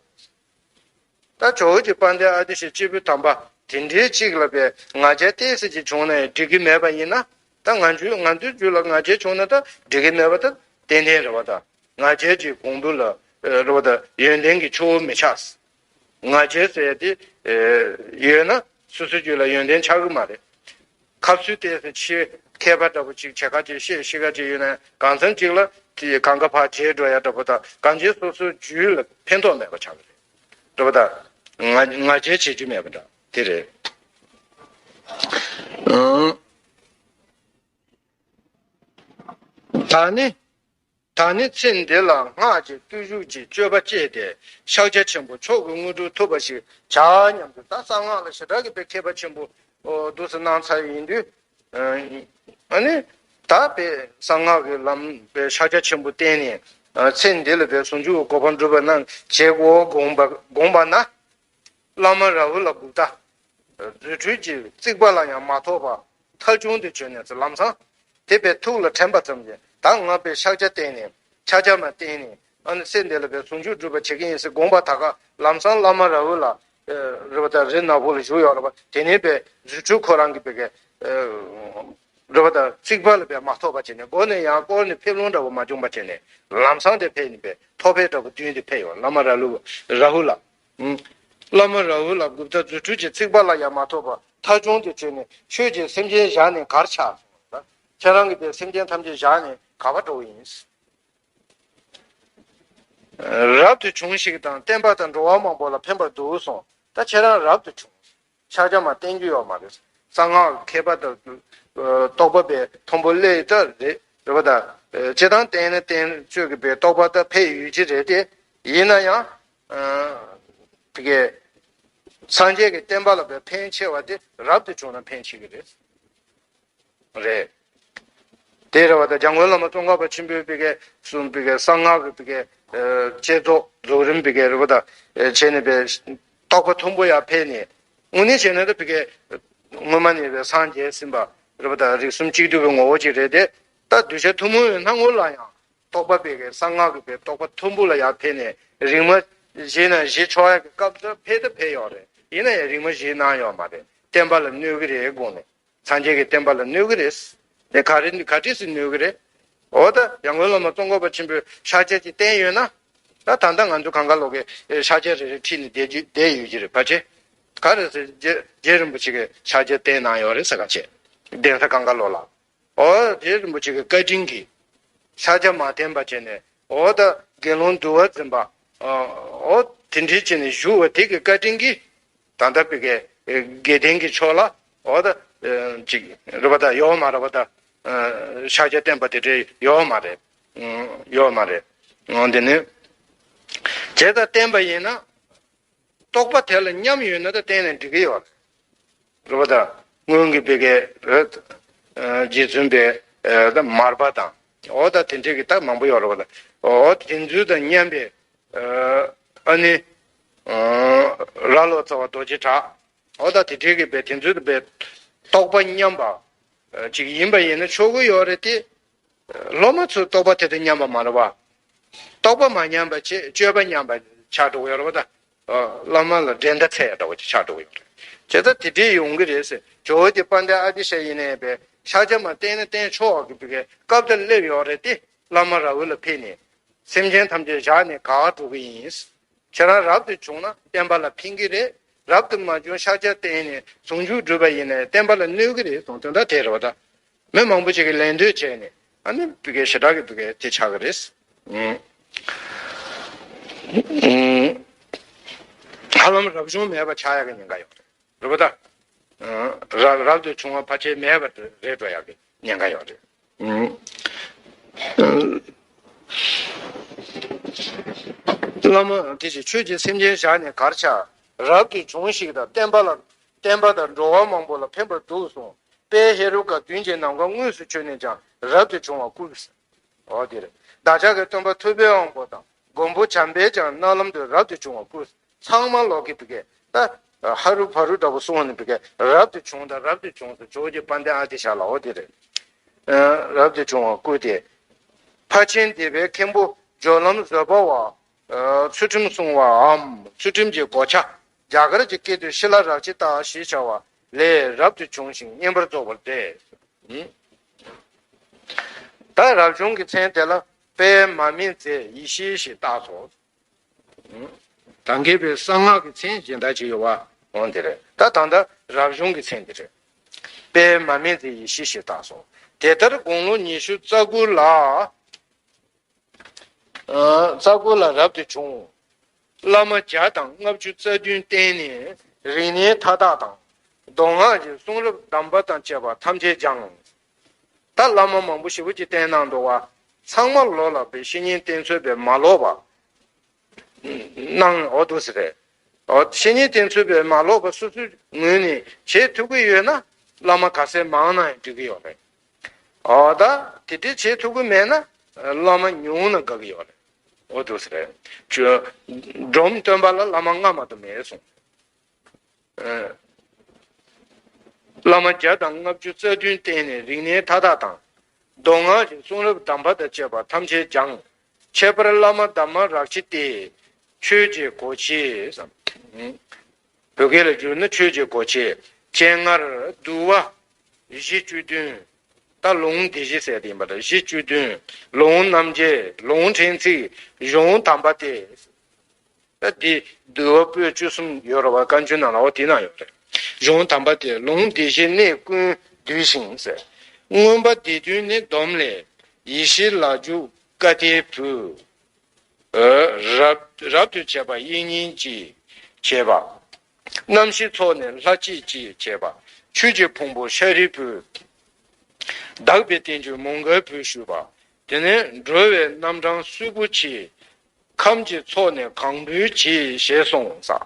ད་ཇོ་བོ་རྗེ་དཔལ་ལྡན་ཨ་ཏི་ཤའི་སྐྱེས་བུ་དམ་པ་དེ་འདྲའི་གཅིག་ལ་པའི་ང་རྒྱལ་ཏོག་ཙམ་ཅིག་བྱུང་ན་ཡང་འགྲིག་གི་མེད་པ་ཡིན་ན། ད་ང་ཚོའི་ང་ཚོའི་རྒྱུད་ལ་ང་རྒྱལ་བྱུང་ན་ད་འགྲིག་གི་མེད་པ་ད་ཏན་ཏན་རེད་བ། ད་ང་རྒྱལ་གྱི་གོང་བུ་ལ་རེད་བ། ད་ཡོན་ཏན་གྱི་ཆུ་བོ་མི་ཆགས། ང་རྒྱལ་ཟེར་ཡ་དེ་ཡོད་ན་སོ་སོའི་རྒྱུད་ལ་ཡོན་ཏན་ཆགས་གི་མ་རེད། ཁ་སུ་ཏོག་ཙམ་ཆེ་མཁས་པ་འདྲ་པོ་ཅིག་བྱེད་ཁ་ཅིག་ཤེས་ཤེས་ཁ་ཅིག་ཡོད་ན་གང་འཚམ་ཅིག་ལ་དེ་གང་ག་ཕར་བརྗེད་འགྲོ་ཡ་འདྲ་པོ་དང་གང་ཅི་སོ་སོའི་རྒྱུད་ལ་ཕན་ཐོགས་མེད་པ་ཆགས་ཀྱི་རེད། འདྲ་པོ་དང་ང་ང་རྒྱལ་བྱེད་རྒྱུ་མེད་པ་འདྲ་དེ་རེད། ཨང་། ད་ནི། ད་ནི་ཚེ་འདི་ལ་སྔགས་ཀྱི་བརྟུལ་ཞུགས་ཀྱི་སྤྱོད་པ་སྤྱད་དེ་ཕྱག་རྒྱ་ཆེན་པོ་མཆོག་གི་དངོས་གྲུབ་ཐོབ་པ་ཞིག་བྱ་སྙམ་དུ། ད་གསང་སྔགས་ལ་ཞེ་དྲག་གི་པའི་མཁས་པ་ཆེན་པོ་འདུག་སེ་གནང་ཚར་ཡིན་དུས། ཨ་ནི་ ད་པའི་གསང་སྔགས་ཀྱི་ལམ་པའི་ཕྱག་རྒྱ་ཆེན་པོ་བསྟན་ནས། ཚེ་འདི་ལ་པའི་ཟུང་འཇུག་གི་གོ་འཕང་སྒྲུབ་པ་རྣམས་བྱེད་དགོས་དགོངས་པ་དགོངས་པ་ན། བླ་མ་རཱ་ཧུ་ལ་གུཔྟ་རྫུ་འཕྲུལ་གྱི་རྩིག་པ་ལ་ཡང་མ་ཐོགས་པར་ཐལ་བྱུང་དུ་བྱོན་ནས་ལམ་སང་། དེ་པའི་ཐུགས་ལ་དྲན་པ་ཙམ་གྱིས་ད་ང་པའི་ཕྱག་རྒྱ་བསྟན་ནས་ཕྱག་རྒྱ་མ་བསྟན་ནས། ཨ་ནི་སེམས་དེ་ལ་པའི་ཟུང་འཇུག་སྒྲུབ་པ་བྱེད་ཀྱི་ཡིན་ཟེར་དགོངས་པ་དག་ག་ལམ་སང་བླ་མ་རཱ་ཧུ་ལ་རེ་བ་དང་རི་ནག་པོ་ལ་བཞུགས་ཡོད་རེད་པ། དེ་ནས་པའི་རྫུ་འཕྲུལ་ཁོ་རང་གི་པའི་གི་རེ་བ་དང་རྩིག་པ་ལ་པའི་མ་ཐོགས་པ་བྱས་ནས་སྒོ་ནས་ཡང་བསྐོར་ནས་ཕེབས་ལུང་འདྲ་བོ་མ་བྱུང་པ་བྱས་ནས་ལམ་སང་དེ་ཕེབས་ནས་པའི་ཐོག་ཕེབས་འདྲ་བོ་བསྟུན་ཏེ་ཕེབས་ཡོད། བླ་མ་རཱ་ཧུ་རཱ་ཧུ་ལ། བླ་མ་རཱ་ཧུ་ལ་གུཔྟ་རྫུ་འཕྲུལ་གྱི་རྩིག་པ་ལ་ཡང་མ་ཐོགས་པར་ཐལ་བྱུང་དུ་བྱོན་ནས་ཁྱོད་ཀྱིས་སེམས་ཅན་བཞག་ནས་གར་ཆགས། ཁྱེད་རང་གིས་དེ་སེམས་ཅན་ཐམས་ཅད་བཞག་ནས་ག་པར་འགྲོ་གི་ཡིན། རབ་ཏུ་བྱུང་ཞིག་དང་བསྟན་པ་དང་འགྲོ་བ་མང་པོ་ལ་ཕན་པར་འདུག་གསུངས། ད་ཁྱེད་རང་རབ་ཏུ་བྱུང་། ཕྱག་རྒྱ་མ་བསྟན་རྒྱུ་ཡོད་མ་རེད། གསང་སྔགས་མཁས་པ་དང་རྟོགས་པ་པའི་མཐོན་པོ་སླེབས་ད་རེད་རེད་པ། ད་སྤྱིར་བཏང་བསྟན་ན་བསྟན་བཅོས་ཀྱི་པའི་རྟོགས་པ་ད་ཕེབས་ཡོད་ཀྱི་རེད་དེ། ཡིན་ན་ཡང་དེ་གའི་སངས་རྒྱས་ཀྱི་བསྟན་པ་ལ་པའི་ཕན་ཆེ་བ་དེ་རབ་ཏུ་བྱུང་ན་ཕན་ཆེ་གི་རེད། རེད། དེ་རེད་པ། ད་འཇམ་མགོན་བླ་མ་ཙོང་ཁ་པ་ཆེན་པོའི་པའི་གི་གསུང་པའི་གི་གསང་སྔགས་ཀྱི་པའི་གི་བསྐྱེད་རྫོགས་རྫོགས་རིམ་པའི་གི་རེད་པ། ད་བྱས་ནས་པའི་རྟོགས་པ་མཐོན་པོ་ཡར་ཕེབས་ནས་དངོས་གནས་བྱས་ན་ད་པའི་གི་སྔོན་མ་ནས་པའི་སངས་རྒྱས་ཟིན་པ་རེད་པ། ད་རིགས་གསུམ་གཅིག་བསྡུས་པའི་ངོ་བོ་ཅིག་རེད་དེ། ད་གདུལ་བྱ་ཐུན་མོང་བའི་སྣང་ངོ་ལ་ཡང་རྟོགས་པ་པའི་གི་གསང་སྔགས་ཀྱི་པའི་རྟོགས་པ་མཐོན་པོ་ལ་ཡར་ཕེབས་ནས་རིག་མ་བཞེས་ན་བཞེས་ཆོག་ཡ་གི་སྐབས་སུ་ཕེབས་ད་ཕེབས་ཡོད་རེད། ཡིན་ན་ཡང་རིག་མ་བཞེས་གནང་ཡོད་མ་རེད། བསྟན་པ་ལ་གནོད་གི་རེད་དགོངས་ནས། སངས་རྒྱས་ཀྱི་བསྟན་པ་ལ་གནོད་གི་རེད། དེ་ག་རེ་ག་འདྲས་སེ་གནོད་གི་རེད། འོ་ད་འཇམ་མགོན་བླ་མ་ཙོང་ཁ་པ་ཆེན་པོས་ཕྱག་རྒྱ་ཅིག་བསྟན་ཡོད་ན། ད་ད་ལྟ་ང་ཚོ་གང་ག་ལོག་གི་ཕྱག་རྒྱ་རེ་རེ་ཁྲིད་ནས་བསྡད་རྒྱུ་བསྡད་ཡོད་ཀྱི་རེད་ཕལ་ཆེར། ག་རེ་ཟེར་རྗེ་རྗེ་རིན་པོ་ཆེ་གི་ཕྱག་རྒྱ་བསྟན་གནང་ཡོད་རེད་ཟེར་ག་བྱས། གདན་ས་གང་ག་ལོག་ལ། འོ་རྗེ་རིན་པོ་ཆེ་གི་བཀའ་དྲིན་གྱིས། ཕྱག་རྒྱ་མ་བསྟན་པ་བྱས་ནས་འོ་ད་དགེ་སློང་འདུལ་བ་འཛིན་པ། འོ་དེ་འདྲའི་བྱས་ནས་བཞུགས་པ་དེ་གི་བཀའ་དྲིན་གྱིས། ད་ལྟ་པའི་གི་དགེ་ལྡན་གྱི་ཕྱོགས་ལ་འོ་ད་ཅིག་རེད་པ། ད་ཡོད་མ་རེད་པ། ད་ཕྱག་རྒྱ་བསྟན་པ་དེ་འདྲའི་ཡོད་མ་རེད། ཡོད་མ་རེད། འོ་འདི་ནི་བྱས་ད་བསྟན་པ་ཡིན་ན། རྟོགས་པ་དེ་ལ་ཉམས་ཡོད་ན་ད་བསྟན་ནས་འགྲིག་གི་ཡོད་རེད་པ། ད་སྔོན་གྱི་པའི་གི་རྗེ་བཙུན་པའི་ད་མར་པ་དང་འོ་ད་དེ་འདྲའི་གི་ད་མང་པོ་ཡོད་རེད་པ། ད་འོ་དེ་ཚོ་དང་མཉམ་པའི་ཨ་ནི་རྭ་ལོ་ཙཱ་བ་རྡོ་རྗེ་གྲགས། འོ་ད་དེ་འདྲའི་གི་པའི་དེ་ཚོ་དང་པའི་རྟོགས་པ་མཉམ་པ་ཅིག་ཡིན་པ་ཡིན་ན་ཆོག་གི་ཡོད་རེད་དེ། སློབ་མ་ཚོའི་རྟོགས་པ་དེ་དང་མཉམ་པ་མ་རེད་པ། རྟོགས་པ་མ་མཉམ་པ་བྱས་སྤྱོད་པ་མཉམ་པ་ཆགས་འགྲོ་གི་ཡོད་རེད་པ། ད་བླ་མ་ལ་འགྲན་ཟླ་ཚད་འདྲ་བོ་ཅིག་ཆགས་འགྲོ་གི་ཡོད་རེད། བྱས་ཙང་དེ་འདྲས་ཡོང་གི་རེད་ཟེར། ཇོ་བོ་རྗེ་དཔལ་ལྡན་ཨ་ཏི་ཤ་ཡིན་ནའི་པའི་ཕྱག་རྒྱ་མ་བསྟན་ན་བསྟན་ཆོག་གི་པའི་སྐབས་དེར་སླེབས་ཡོད་རེད་དེ། བླ་མ་རཱ་ཧུ་ལ་ཕེབས་ནས་སེམས་ཅན་ཐམས་ཅད་བཞག་ནས་ག་པར་འགྲོ་གི་ཡིན། ཁྱེད་རང་རབ་ཏུ་བྱུང་ན་བསྟན་པ་ལ་ཕན་གྱི་རེད། རབ་ཏུ་མ་བྱུང་ཕྱག་རྒྱ་བསྟན་ནས་ཟུང་འཇུག་བསྒྲུབས་པ་ཡིན་ནའི་བསྟན་པ་ལ་གནོད་ཀྱི་རེད་གསུངས། དོན་དག་དེ་རེད་པ། ད་མི་མང་པོ་ཅིག་གིས་ལད་ཟློས་བྱས་ནས་ཨ་ནི་བི་གའི་ཞེ་དྲག་གི་བི་གའི་དེ་ཆགས་ཀྱི་རེད། ཨང་། ཧ་ལམ་རབ་བྱུང་མེད་པ་ཆགས་ཡག་གི་ཉེན་ཁ་ཡོད་རེད། རེད་པ། ད་རབ་རབ་ཏུ་བྱུང་བ་ཕལ་ཆེར་མེད་པ་རེད་འགྲོ་ཡག་གི་ཉེན་ཁ་ཡོད་རེད། ཨང་། བླ་མ་དེ་བཞིན་ཆོས་ཀྱི་སེམས་ཅན་བཞག་ནས་གར་ཆགས། རབ་ཏུ་བྱུང་ཞིག་དང་བསྟན་པ་ལ་བསྟན་པ་དང་འགྲོ་བ་མང་པོ་ལ་ཕན་པར་འདུག་གསུངས། དཔལ་ཧེ་རུ་ཀ་བདུན་གྱི་ནམ་མཁའ་དངོས་སུ་བྱོན་ནས་ཀྱང་རབ་ཏུ་བྱུང་བ་བསྐུལ། འོ་དེ་རེད། བདག་ཅག་གི་སྟོན་པ་ཐུབ་པའི་དབང་པོ་དང་མགོན་པོ་བྱམས་པས་ཀྱང་རྣ་ལམ་དུ་རབ་ཏུ་བྱུང་བ་བསྐུལ། ཚང་མ་ལོག་གི་བི་གའི་ད་ཧ་རུ་ཕ་རུ་འདྲ་པོ་གསུངས་ནས་བི་གའི་རབ་ཏུ་བྱུང་དང་རབ་ཏུ་བྱུང་ཟེར། ཇོ་བོ་རྗེ་དཔལ་ལྡན་ཨ་ཏི་ཤ་ལ་འོ་དེ་རེད། རབ་ཏུ་བྱུང་བ་བསྐུལ་ཏེ། ཕར་ཕྱིན་སྡིག་པའི་མཁན་པོ་སྦྱོར་ལམ་བཟོད་པ་བ། ཚུལ་ཁྲིམས་སྲུང་བའམ་ཚུལ་ཁྲིམས་ཀྱི་གོ་ཆ། རྒྱ་གར་གྱི་སྐད་དུ་ཤི་ལ་རཀྵི་ཏ་ཞེས་བྱ་བ་ལས་རབ་ཏུ་བྱུང་ཞིང་བསྙེན་པར་རྫོགས་པར་མཛད། ད་རབ་བྱུང་གི་མཚན་དེ་ལ་དཔལ་མ་སྨིན་མཛད་ཡེ་ཤེས་ཞེས་བཏགས་སོ། ད་གིན་པའི་གསང་སྔགས་ཀྱི་མཚན་གཞན་དག་ཅིག་ཡོད་པ་འོང་དེ་རེད། ད་ད་ལྟ་རབ་བྱུང་གི་མཚན་དེ་རེད། དཔལ་མ་སྨིན་མཛད་ཡེ་ཤེས་ཞེས་བཏགས་སོ། དེ་ལྟར་དགུང་ལོ་ཉི་ཤུ་རྩ་དགུ་ལ། རྩ་དགུ་ལ་རབ་ཏུ་བྱུང་། བླ་མ་བརྒྱ་དང་ལྔ་བཅུ་རྩ་བདུན་བསྟེན་ནས་རིག་གནས་མཐའ་དག་དང་། མདོ་སྔགས་ཀྱི་གསུང་རབ་གདམས་པ་དང་བཅས་པ་ཐམས་ཅད་སྦྱངས། ད་བླ་མ་མང་པོ་ཞེ་པོ་ཅིག་བསྟེན་གནང་འདུག་པ། ཚང་མ་ལོག་ལ་པའི་བཤེས་གཉེན་བསྟེན་ཚུལ་པའི་མ་ལོག་པ་གནང་འོ་འདུག་ཟེར་རེད། འོ་བཤེས་གཉེན་བསྟེན་ཚུལ་པའི་མ་ལོག་པ་སོ་སོའི་ངོས་ནས་བྱེད་ཐུབ་ཀྱི་ཡོད་ན་བླ་མ་ག་ཚད་མང་ན་ཡང་འགྲིག་གི་ཡོད་རེད། ཨོ་ད་དེ་འདྲས་བྱེད་ཐུབ་ཀྱི་མེད་ན་བླ་མ་ཉུང་ན་དགའ་གི་ཡོད་རེད། འོ་འདུག་སེ་རེད། ཆོས་སྒྲོམ་སྟོན་པ་ལ་བླ་མ་ལྔ་མ་གཏོགས་མེད་གསུངས། ཨ། བླ་མ་བརྒྱ་དང་ལྔ་བཅུ་རྩ་བདུན་བསྟེན་ནས་རིག་གནས་མཐའ་དག་དང་། མདོ་སྔགས་ཀྱི་གསུང་རབ་གདམས་པ་དང་བཅས་པ་ཐམས་ཅད་སྦྱངས། ཁྱད་པར་བླ་མ་དྷརྨ་རཀྵི་ཏའི་ཆོས་ཀྱི་སྒོ་ཕྱེ་ཟེར། བོད་སྐད་ལ་བསྒྱུར་ན་ཆོས་ཀྱི་སྒོ་ཕྱེ། སྤྱན་སྔར་འདུལ་བ་བཞི་བཅུ་བདུན། ད་ལུང་སྡེ་བཞི་ཟེར་དེ་ཡིན་པ་རེད། བཞི་བཅུ་བདུན། ལུང་རྣམ་འབྱེད། ལུང་ཕྲན་ཚེགས། གཞུང་དམ་པ་སྟེ། ད་འདི་འདུལ་བ་པོད་བཅུ་གསུམ་ཡོད་རེད་བ། བཀའ་འགྱུར་ནང་ལ་འོ་དེ་ན་ཡོད་རེད། གཞུང་དམ་པ་སྟེ། ལུང་སྡེ་བཞིས་གནད་ཀུན་འདུལ་ཞིང་ཟེར། མངོན་པ་སྡེ་བདུན་ནི་སྡོམ་ལས། ཡེ་ཤེས་ལ་འཇུག་ཀ་ཏའི་བུ། རབ་རབ་ཏུ་བྱེད་པ་དབྱིག་གཉེན་གྱིས་བྱེད་པ། རྣམ་ཤེས་ཚོགས་ནི་ལྷ་བསྐྱེད་ཀྱིས་བྱེད་པ། ཆོས་ཀྱི་ཕུང་པོ་ཤཱ་རིའི་བུས། དག་པའི་བསྟན་བཅོས་མོའུ་འགལ་བུས་ཞུས་པ། དེ་ནས་འགྲོ་བའི་རྣམ་གྲངས་གསུས་པོ་ཆེ། ཁམས་ཀྱི་ཚོགས་ནི་གང་འབུལ་གྱིས་ཞེས་གསུངས་ས།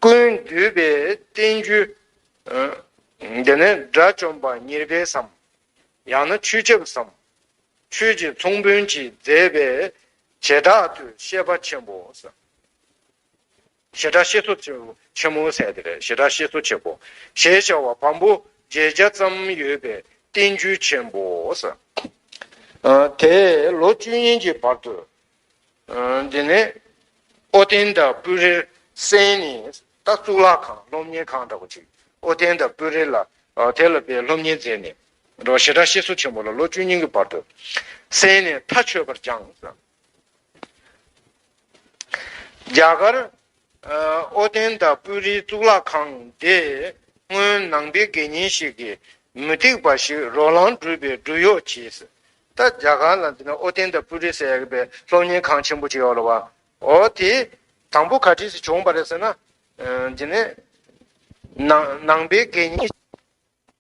ཀུན་འདུས་པའི་བསྟན་བཅོས། དེ་ནས་དགྲ་བཅོམ་པ་ཉེར་སྦས་སམ། ཡང་ན་ཆོས་སྐྱབས་སམ། ཆོས་ཀྱི་ཚོང་དཔོན་གྱིས་མཛད་པའི་བྱེ་བྲག་ཏུ་བཤད་པ་ཆེན་པོ་ཟེར། བྱེ་བྲག་བཤད་སྲོལ་ཆེན་པོ་ཟེར་དེ་རེད། བྱེ་བྲག་བཤད་སྲོལ་ཆེན་པོ་ཞེས་བྱ་བ་བམ་པོ་བརྒྱད་བརྒྱ་ཙམ་ཡོད་པའི་བསྟན་བཅོས་ཆེན་པོ་ཟེར། ཨ། དེ་ལོ་བཅུ་གཉིས་ཀྱི་བར་དུ། ཨ། དེ་ནས་ཨོ་ཏན་དང་པུ་རིར་གསན་ནས། ད་གཙུག་ལག་ཁང་སློབ་གཉེར་ཁང་འདྲ་པོ་ཅིག་ཨོ་ཏན་དང་པུ་རི་ལ། ཨ། དེ་ལ་དཔེ་སློབ་གཉེར་མཛད་ནས། རོ་བྱེ་བྲག་བཤད་སྲོལ་ཆེན་པོ་ལ་ལོ་བཅུ་གཉིས་ཀྱི་བར་དུ་གསན་ནས་མཐའ་ཆོད་པར་སྦྱངས། རྒྱ་གར། ཨ། ཨོ་ཏན་དང་པུ་རིའི་གཙུག་ལག་ཁང་དེ་སྔོན་ནང་པའི་དགེ་བསྙེན་ཞིག་གིས་མུ་སྟེགས་པ་ཞིག་རོ་ལངས་སྒྲུབ་པའི་སྒྲུབ་གཡོག་བྱས། ད་རྒྱ་གར་ལ་འདི་ན་ཨོ་ཏན་དང་པུ་རི་ཟེར་ཡག་པའི་སློབ་གཉེར་ཁང་ཆེན་པོ་ཅིག་ཡོད་རེད་བ། ཨོ་དེ་དང་པོ་ག་འདྲས་སེ་བྱུང་བ་རེད་ཟེར་ན། ཨ། འདི་ནས་ནང་ནང་པའི་དགེ་བསྙེན་